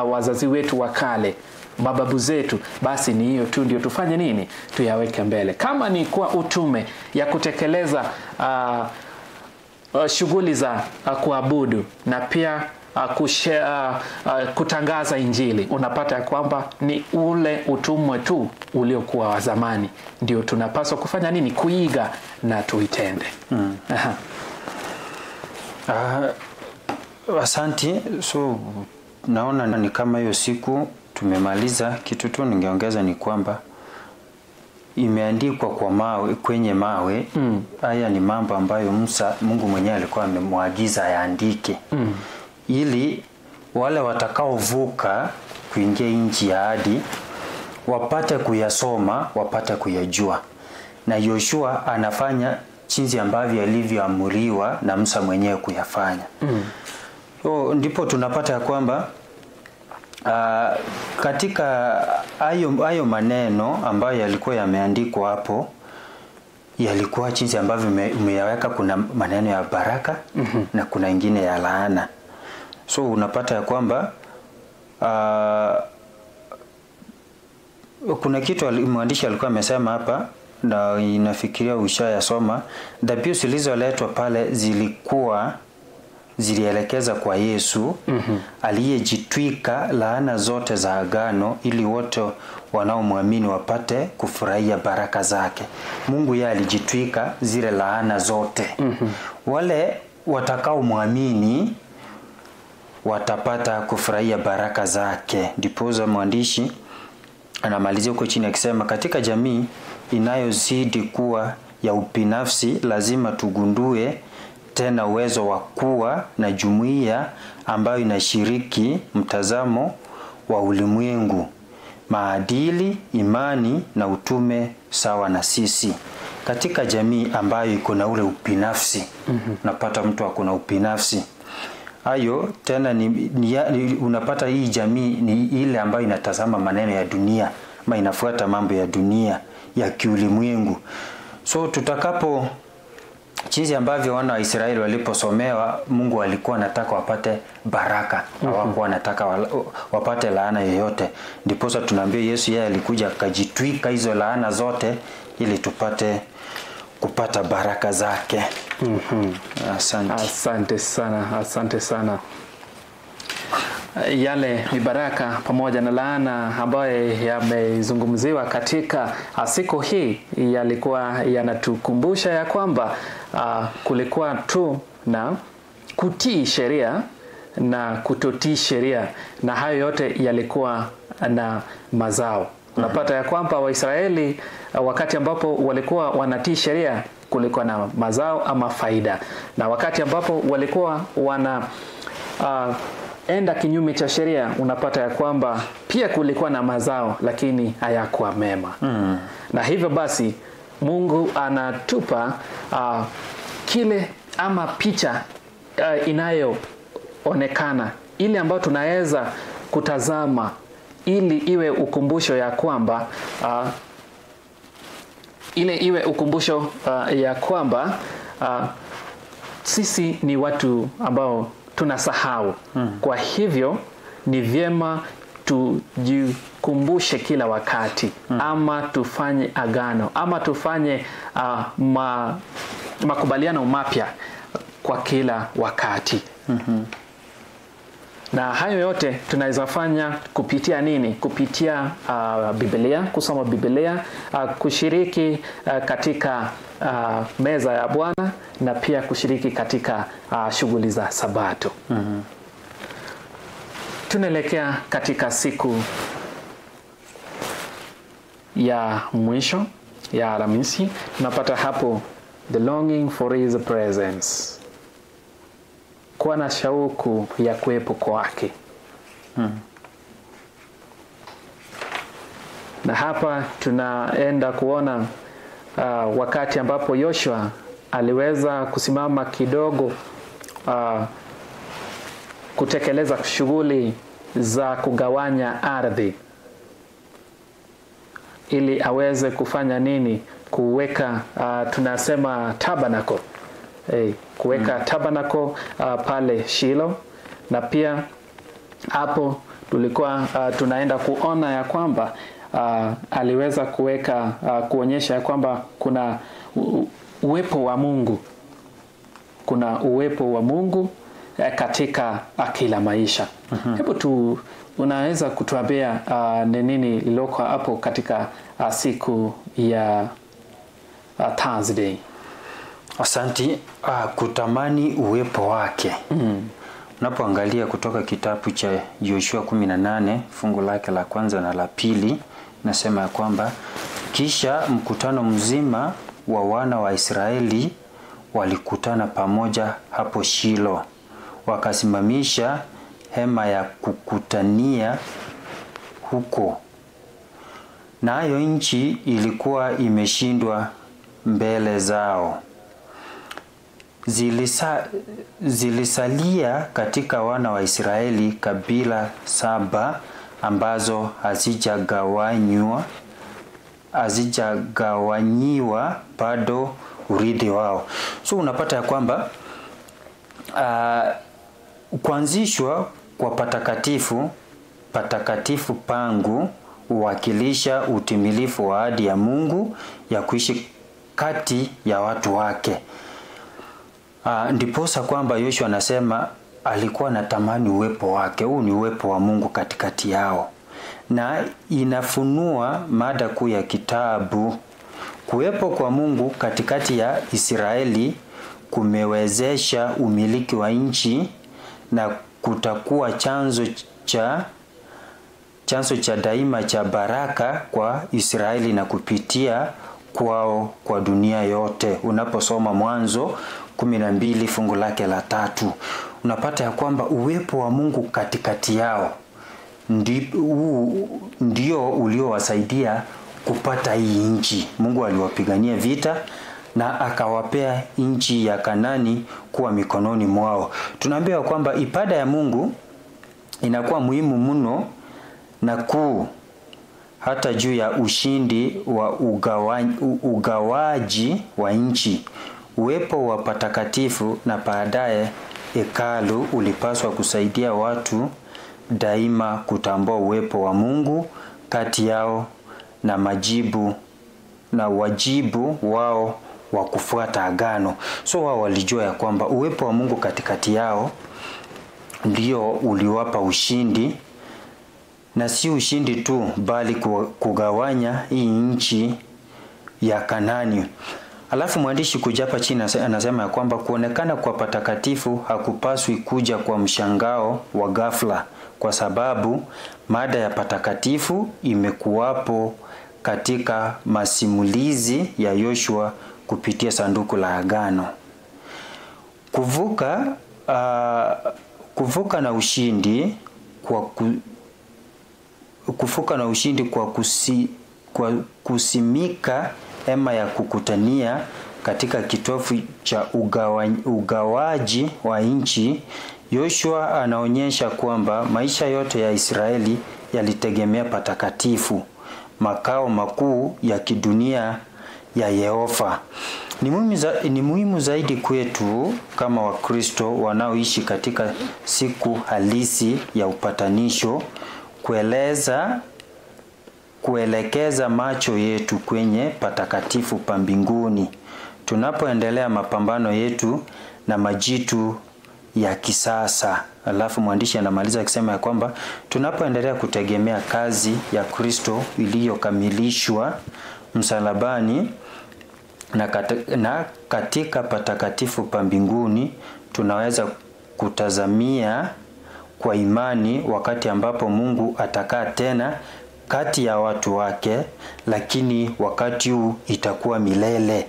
wazazi wetu wa kale, mababu zetu, basi ni hiyo tu ndio tufanye nini? Tuyaweke mbele. Kama ni kwa utume ya kutekeleza shughuli za kuabudu na pia kutangaza Injili, unapata kwamba ni ule utumwe tu uliokuwa wa zamani ndio tunapaswa kufanya nini? Kuiga na tuitende.
Asante. So naona ni kama hiyo siku tumemaliza. Kitu tu ningeongeza ni kwamba imeandikwa kwa mawe, kwenye mawe. Haya ni mambo ambayo Musa, Mungu mwenyewe alikuwa amemwagiza ayaandike, ili wale watakaovuka kuingia nchi ya ahadi wapate kuyasoma, wapate kuyajua. Na Yoshua anafanya jinsi ambavyo alivyoamriwa na Musa mwenyewe kuyafanya. So, ndipo tunapata ya kwamba katika hayo maneno ambayo yalikuwa yameandikwa hapo, yalikuwa jinsi ambavyo umeyaweka. Kuna maneno ya baraka na kuna ingine ya laana. So unapata ya kwamba kuna kitu mwandishi alikuwa amesema hapa, na inafikiria ushayasoma. Dhabihu zilizoletwa pale zilikuwa zilielekeza kwa Yesu aliyejitwika laana zote za agano ili wote wanaomwamini wapate kufurahia baraka zake. Mungu yeye alijitwika zile laana zote. Wale watakaomwamini watapata kufurahia baraka zake. Ndiposa mwandishi anamalizia huko chini akisema, katika jamii inayozidi kuwa ya ubinafsi lazima tugundue tena uwezo wa kuwa na jumuiya ambayo inashiriki mtazamo wa ulimwengu, maadili, imani na utume sawa na sisi. Katika jamii ambayo iko na ule ubinafsi, unapata mtu ako na ubinafsi. Hayo tena ni unapata hii jamii ni ile ambayo inatazama maneno ya dunia, ama inafuata mambo ya dunia ya kiulimwengu. So tutakapo jinsi ambavyo wana wa Israeli waliposomewa, Mungu alikuwa anataka wapate baraka, hawakuwa wanataka wapate laana yoyote. Ndiposa tunaambiwa Yesu yeye alikuja akajitwika hizo laana zote ili tupate kupata baraka zake. Asante.
Asante sana, asante sana. Yale ni baraka pamoja na laana ambayo yamezungumziwa katika siku hii yalikuwa yanatukumbusha ya kwamba kulikuwa tu na kutii sheria na kutotii sheria, na hayo yote yalikuwa na mazao. Unapata ya kwamba Waisraeli wakati ambapo walikuwa wanatii sheria kulikuwa na mazao ama faida, na wakati ambapo walikuwa wana enda kinyume cha sheria unapata ya kwamba pia kulikuwa na mazao, lakini hayakuwa mema. Na hivyo basi Mungu anatupa kile ama picha inayoonekana, ile ambayo tunaweza kutazama ili iwe ukumbusho ya kwamba sisi ni watu ambao tunasahau. Kwa hivyo ni vyema tujikumbushe kila wakati, ama tufanye agano, ama tufanye makubaliano mapya kwa kila wakati. Na hayo yote tunaweza fanya kupitia nini? Kupitia Biblia, kusoma Biblia, kushiriki katika meza ya Bwana, na pia kushiriki katika shughuli za Sabato. Tunaelekea katika siku ya mwisho ya Alhamisi. Tunapata hapo the longing for his presence, kuwa na shauku ya kuwepo kwake. Na hapa tunaenda kuona wakati ambapo Yoshua aliweza kusimama kidogo kutekeleza shughuli za kugawanya ardhi ili aweze kufanya nini? Kuweka tunasema tabernacle. Kuweka tabernacle pale Shilo. Na pia hapo tulikuwa tunaenda kuona ya kwamba aliweza kuweka kuonyesha ya kwamba kuna uwepo wa Mungu. Kuna uwepo wa Mungu katika kila maisha. Hebu tu unaweza kutuambia ni nini liloko hapo katika siku ya Thursday?
Asanti. Kutamani uwepo wake. Unapoangalia kutoka kitabu cha Yoshua 18 fungu lake la kwanza na la pili, nasema ya kwamba kisha mkutano mzima wa wana wa Israeli walikutana pamoja hapo Shilo, wakasimamisha hema ya kukutania huko. Nayo nchi ilikuwa imeshindwa mbele zao. Zilisalia katika wana wa Israeli kabila 7 ambazo hazijagawanyiwa bado urithi wao. So unapata ya kwamba kuanzishwa kwa patakatifu pangu huwakilisha utimilifu wa ahadi ya Mungu ya kuishi kati ya watu wake. Ndiposa kwamba Yoshua anasema alikuwa anatamani uwepo wake. Huu ni uwepo wa Mungu katikati yao, na inafunua mada kuu ya kitabu. Kuwepo kwa Mungu katikati ya Israeli kumewezesha umiliki wa nchi na kutakuwa chanzo cha daima cha baraka kwa Israeli na kupitia kwao kwa dunia yote. Unaposoma Mwanzo 12 fungu lake la 3, unapata ya kwamba uwepo wa Mungu katikati yao ndio uliowasaidia kupata hii nchi. Mungu aliwapigania vita na akawapea nchi ya Kanani kuwa mikononi mwao. Tunaambiwa kwamba ibada ya Mungu inakuwa muhimu mno na kuu hata juu ya ushindi wa ugawaji wa nchi. Uwepo wa patakatifu na baadaye hekalu ulipaswa kusaidia watu daima kutambua uwepo wa Mungu kati yao na majibu na wajibu wao wa kufuata agano. So wao walijua ya kwamba uwepo wa Mungu katikati yao ndio uliwapa ushindi, na si ushindi tu bali kugawanya hii nchi ya Kanani. Alafu mwandishi kuja hapa chini anasema ya kwamba kuonekana kwa patakatifu hakupaswi kuja kwa mshangao wa ghafla, kwa sababu mada ya patakatifu imekuwapo katika masimulizi ya Yoshua kupitia sanduku la agano. Kuvuka na ushindi kwa kusimika hema ya kukutania katika kitovu cha ugawaji wa nchi, Yoshua anaonyesha kwamba maisha yote ya Israeli yalitegemea patakatifu, makao makuu ya kidunia ya Yehova. Ni muhimu zaidi kwetu kama Wakristo wanaoishi katika siku halisi ya upatanisho kuelekeza macho yetu kwenye patakatifu pa mbinguni tunapoendelea mapambano yetu na majitu ya kisasa. Alafu mwandishi anamaliza akisema ya kwamba tunapoendelea kutegemea kazi ya Kristo iliyokamilishwa msalabani na katika patakatifu pa mbinguni, tunaweza kutazamia kwa imani wakati ambapo Mungu atakaa tena kati ya watu wake, lakini wakati huu itakuwa milele.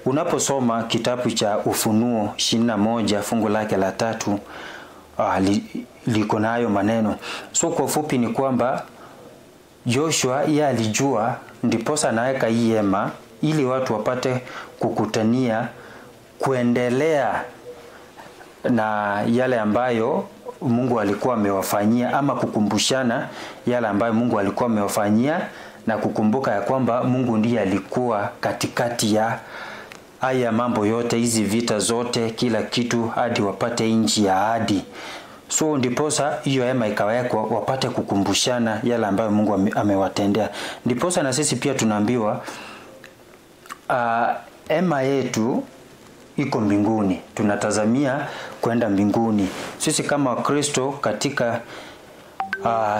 Unaposoma kitabu cha Ufunuo 21 fungu lake la 3, liko nayo maneno. So kwa ufupi ni kwamba Joshua yeye alijua, ndiposa anaweka hii hema ili watu wapate kukutania, kuendelea na yale ambayo Mungu alikuwa amewafanyia, ama kukumbushana yale ambayo Mungu alikuwa amewafanyia, na kukumbuka ya kwamba Mungu ndiye alikuwa katikati ya haya mambo yote, hizi vita zote, kila kitu, hadi wapate nchi ya ahadi. So ndiposa hiyo hema ikawekwa wapate kukumbushana yale ambayo Mungu amewatendea. Ndiposa na sisi pia tunaambiwa hema yetu iko mbinguni, tunatazamia kwenda mbinguni. Sisi kama Wakristo katika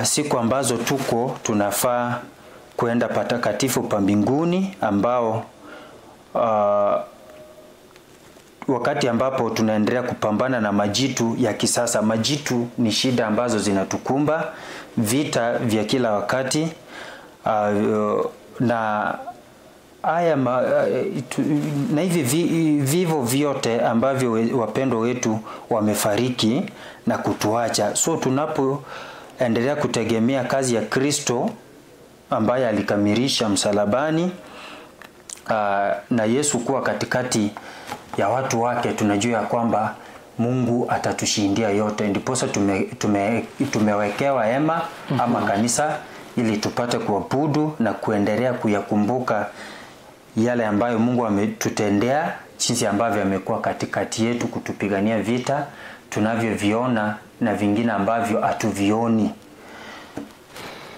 siku ambazo tuko, tunafaa kwenda patakatifu pa mbinguni, ambao wakati ambapo tunaendelea kupambana na majitu ya kisasa. Majitu ni shida ambazo zinatukumba, vita vya kila wakati, na haya na hivi vivo vyote ambavyo wapendwa wetu wamefariki na kutuacha. So tunapoendelea kutegemea kazi ya Kristo ambaye alikamilisha msalabani, na Yesu kuwa katikati ya watu wake, tunajua kwamba Mungu atatushindia yote. Ndiposa tumewekewa hema ama kanisa ili tupate kuabudu na kuendelea kuyakumbuka yale ambayo Mungu ametutendea, jinsi ambavyo amekuwa katikati yetu kutupigania vita tunavyoviona na vingine ambavyo hatuvioni.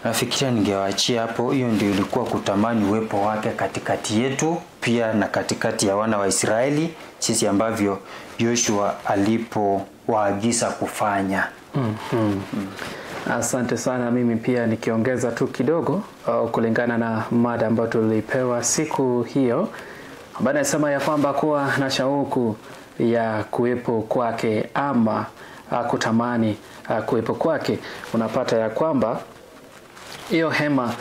Nafikiria ningewaachia hapo. Hiyo ndio ilikuwa kutamani uwepo wake katikati yetu pia na katikati ya wana wa Israeli, sisi ambavyo Yoshua alipowaagiza kufanya.
Asante sana. Mimi pia nikiongeza tu kidogo kulingana na mada ambayo tulipewa siku hiyo, ambayo inasema ya kwamba kuwa na shauku ya kuwepo kwake ama kutamani kuwepo kwake. Unapata ya kwamba hiyo hema,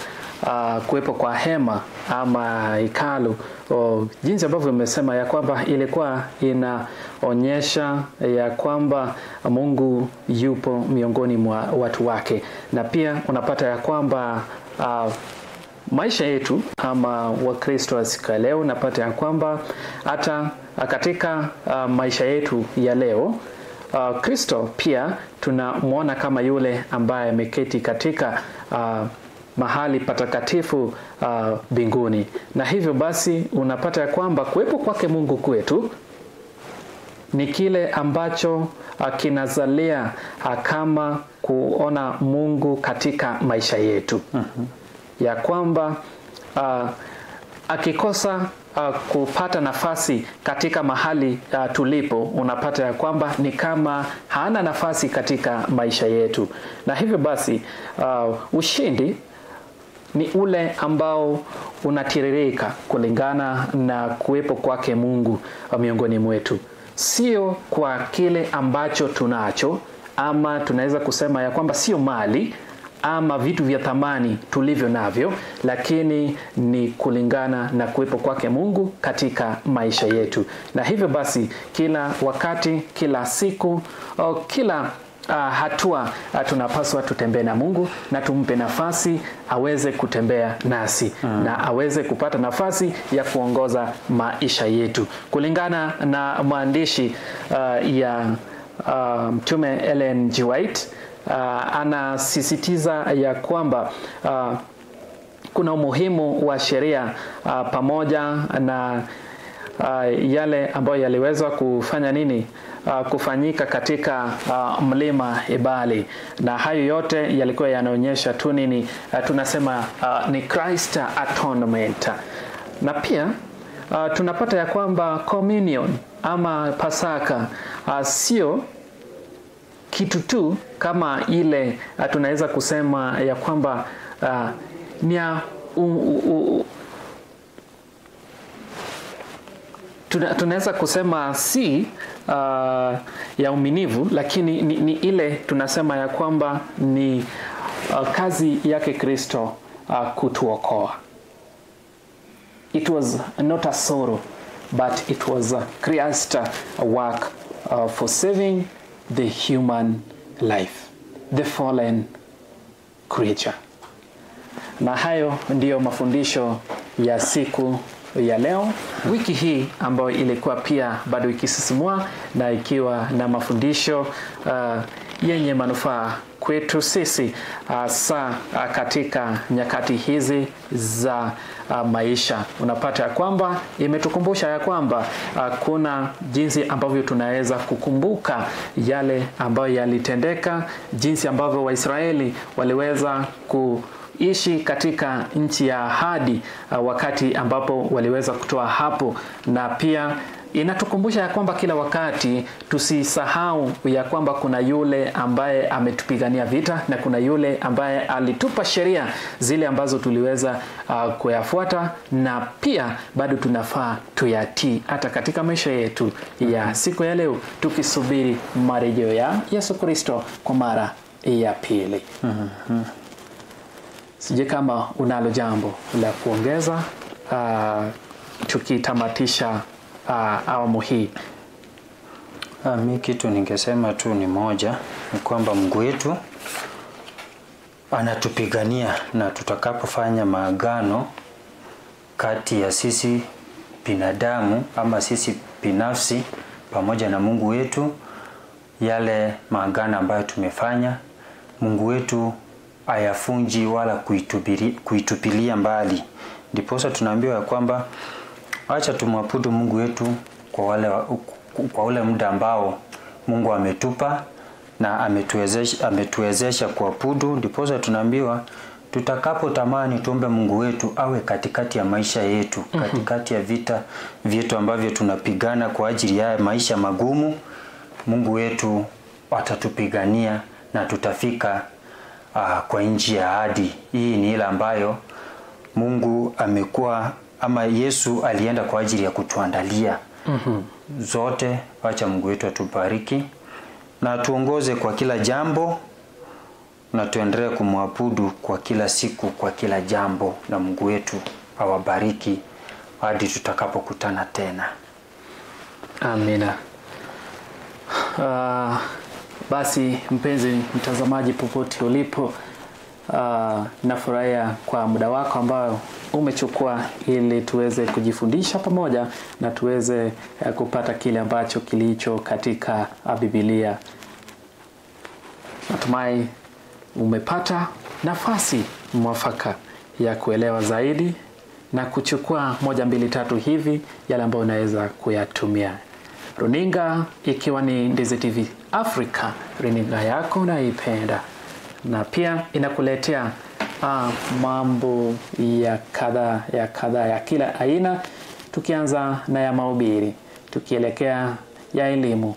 kuwepo kwa hema ama hekalu, jinsi ambavyo umesema ya kwamba ilikuwa inaonyesha ya kwamba Mungu yupo miongoni mwa watu wake. Na pia unapata ya kwamba maisha yetu ama Wakristo wa siku ya leo, unapata ya kwamba hata katika maisha yetu ya leo, Kristo pia tunamuona kama yule ambaye ameketi katika mahali patakatifu mbinguni. Na hivyo basi unapata ya kwamba kuwepo kwake Mungu kwetu ni kile ambacho kinazalia kama kuona Mungu katika maisha yetu. Ya kwamba akikosa kupata nafasi katika mahali tulipo, unapata ya kwamba ni kama hana nafasi katika maisha yetu. Na hivyo basi ushindi ni ule ambao unatiririka kulingana na kuwepo kwake Mungu miongoni mwetu, sio kwa kile ambacho tunacho, ama tunaweza kusema ya kwamba sio mali ama vitu vya thamani tulivyo navyo, lakini ni kulingana na kuwepo kwake Mungu katika maisha yetu. Na hivyo basi kila wakati, kila siku, kila hatua tunapaswa tutembee na Mungu na tumpe nafasi aweze kutembea nasi na aweze kupata nafasi ya kuongoza maisha yetu. Kulingana na maandishi ya Mtume Ellen G. White, anasisitiza ya kwamba kuna umuhimu wa sheria pamoja na yale ambayo yaliweza kufanya nini, kufanyika katika mlima Ebali, na hayo yote yalikuwa yanaonyesha tu nini, tunasema ni Christ atonement. Na pia tunapata ya kwamba communion ama Pasaka sio kitu tu kama ile tunaweza kusema ya kwamba ni tunaweza kusema si ya uminivu, lakini ni ile tunasema ya kwamba ni kazi yake Kristo kutuokoa. It was not a sorrow, but it was a Christ work for saving the human life, the fallen creature. Na hayo ndiyo mafundisho ya siku ya leo, wiki hii ambayo ilikuwa pia bado ikisisimua na ikiwa na mafundisho yenye manufaa kwetu sisi hasa katika nyakati hizi za maisha. Unapata ya kwamba imetukumbusha ya kwamba kuna jinsi ambavyo tunaweza kukumbuka yale ambayo yalitendeka, jinsi ambavyo Waisraeli waliweza kuishi katika nchi ya ahadi wakati ambapo waliweza kutoa hapo. Na pia inatukumbusha ya kwamba kila wakati tusisahau ya kwamba kuna yule ambaye ametupigania vita na kuna yule ambaye alitupa sheria zile ambazo tuliweza kuyafuata, na pia bado tunafaa tuyatii hata katika maisha yetu ya siku ya leo, tukisubiri marejeo ya Yesu Kristo kwa mara ya pili. Sijui kama unalo jambo la kuongeza tukitamatisha awamu hii.
Mi kitu ningesema tu ni moja, ni kwamba Mungu wetu anatupigania, na tutakapofanya maagano kati ya sisi binadamu ama sisi binafsi pamoja na Mungu wetu, yale maagano ambayo tumefanya Mungu wetu hayafunji wala kuitupilia mbali. Ndiposa tunaambiwa kwamba acha tumwabudu Mungu wetu kwa ule muda ambao Mungu ametupa na ametuwezesha kuabudu. Ndiposa tunaambiwa Tutakapotamani tuombe Mungu wetu awe katikati ya maisha yetu, katikati ya vita vyetu ambavyo tunapigana kwa ajili ya maisha magumu, Mungu wetu atatupigania na tutafika kwa nchi ya ahadi. Hii ni ile ambayo Mungu amekuwa ama Yesu alienda kwa ajili ya kutuandalia. Zote. Wacha Mungu wetu atubariki na atuongoze kwa kila jambo, na tuendelee kumwabudu kwa kila siku, kwa kila jambo, na Mungu wetu awabariki hadi tutakapokutana tena.
Amina. Basi mpenzi mtazamaji, popote ulipo, nafurahia kwa muda wako ambao umechukua ili tuweze kujifundisha pamoja na tuweze kupata kile ambacho kilicho katika Biblia. Natumai umepata nafasi mwafaka ya kuelewa zaidi na kuchukua 1, 2, 3 hivi yale ambayo unaweza kuyatumia. Runinga ikiwa ni Ndizi TV Africa, runinga yako unaipenda, na pia inakuletea mambo ya kadha ya kadha ya kila aina, tukianza na ya mahubiri, tukielekea ya elimu,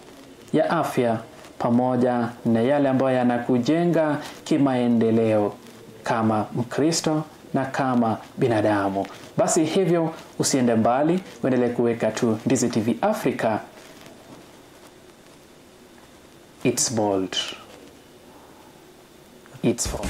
ya afya, pamoja na yale ambayo yanakujenga kimaendeleo kama Mkristo na kama binadamu. Basi hivyo usiende mbali, uendelee kuweka tu Ndizi TV Africa. It's bold. It's for.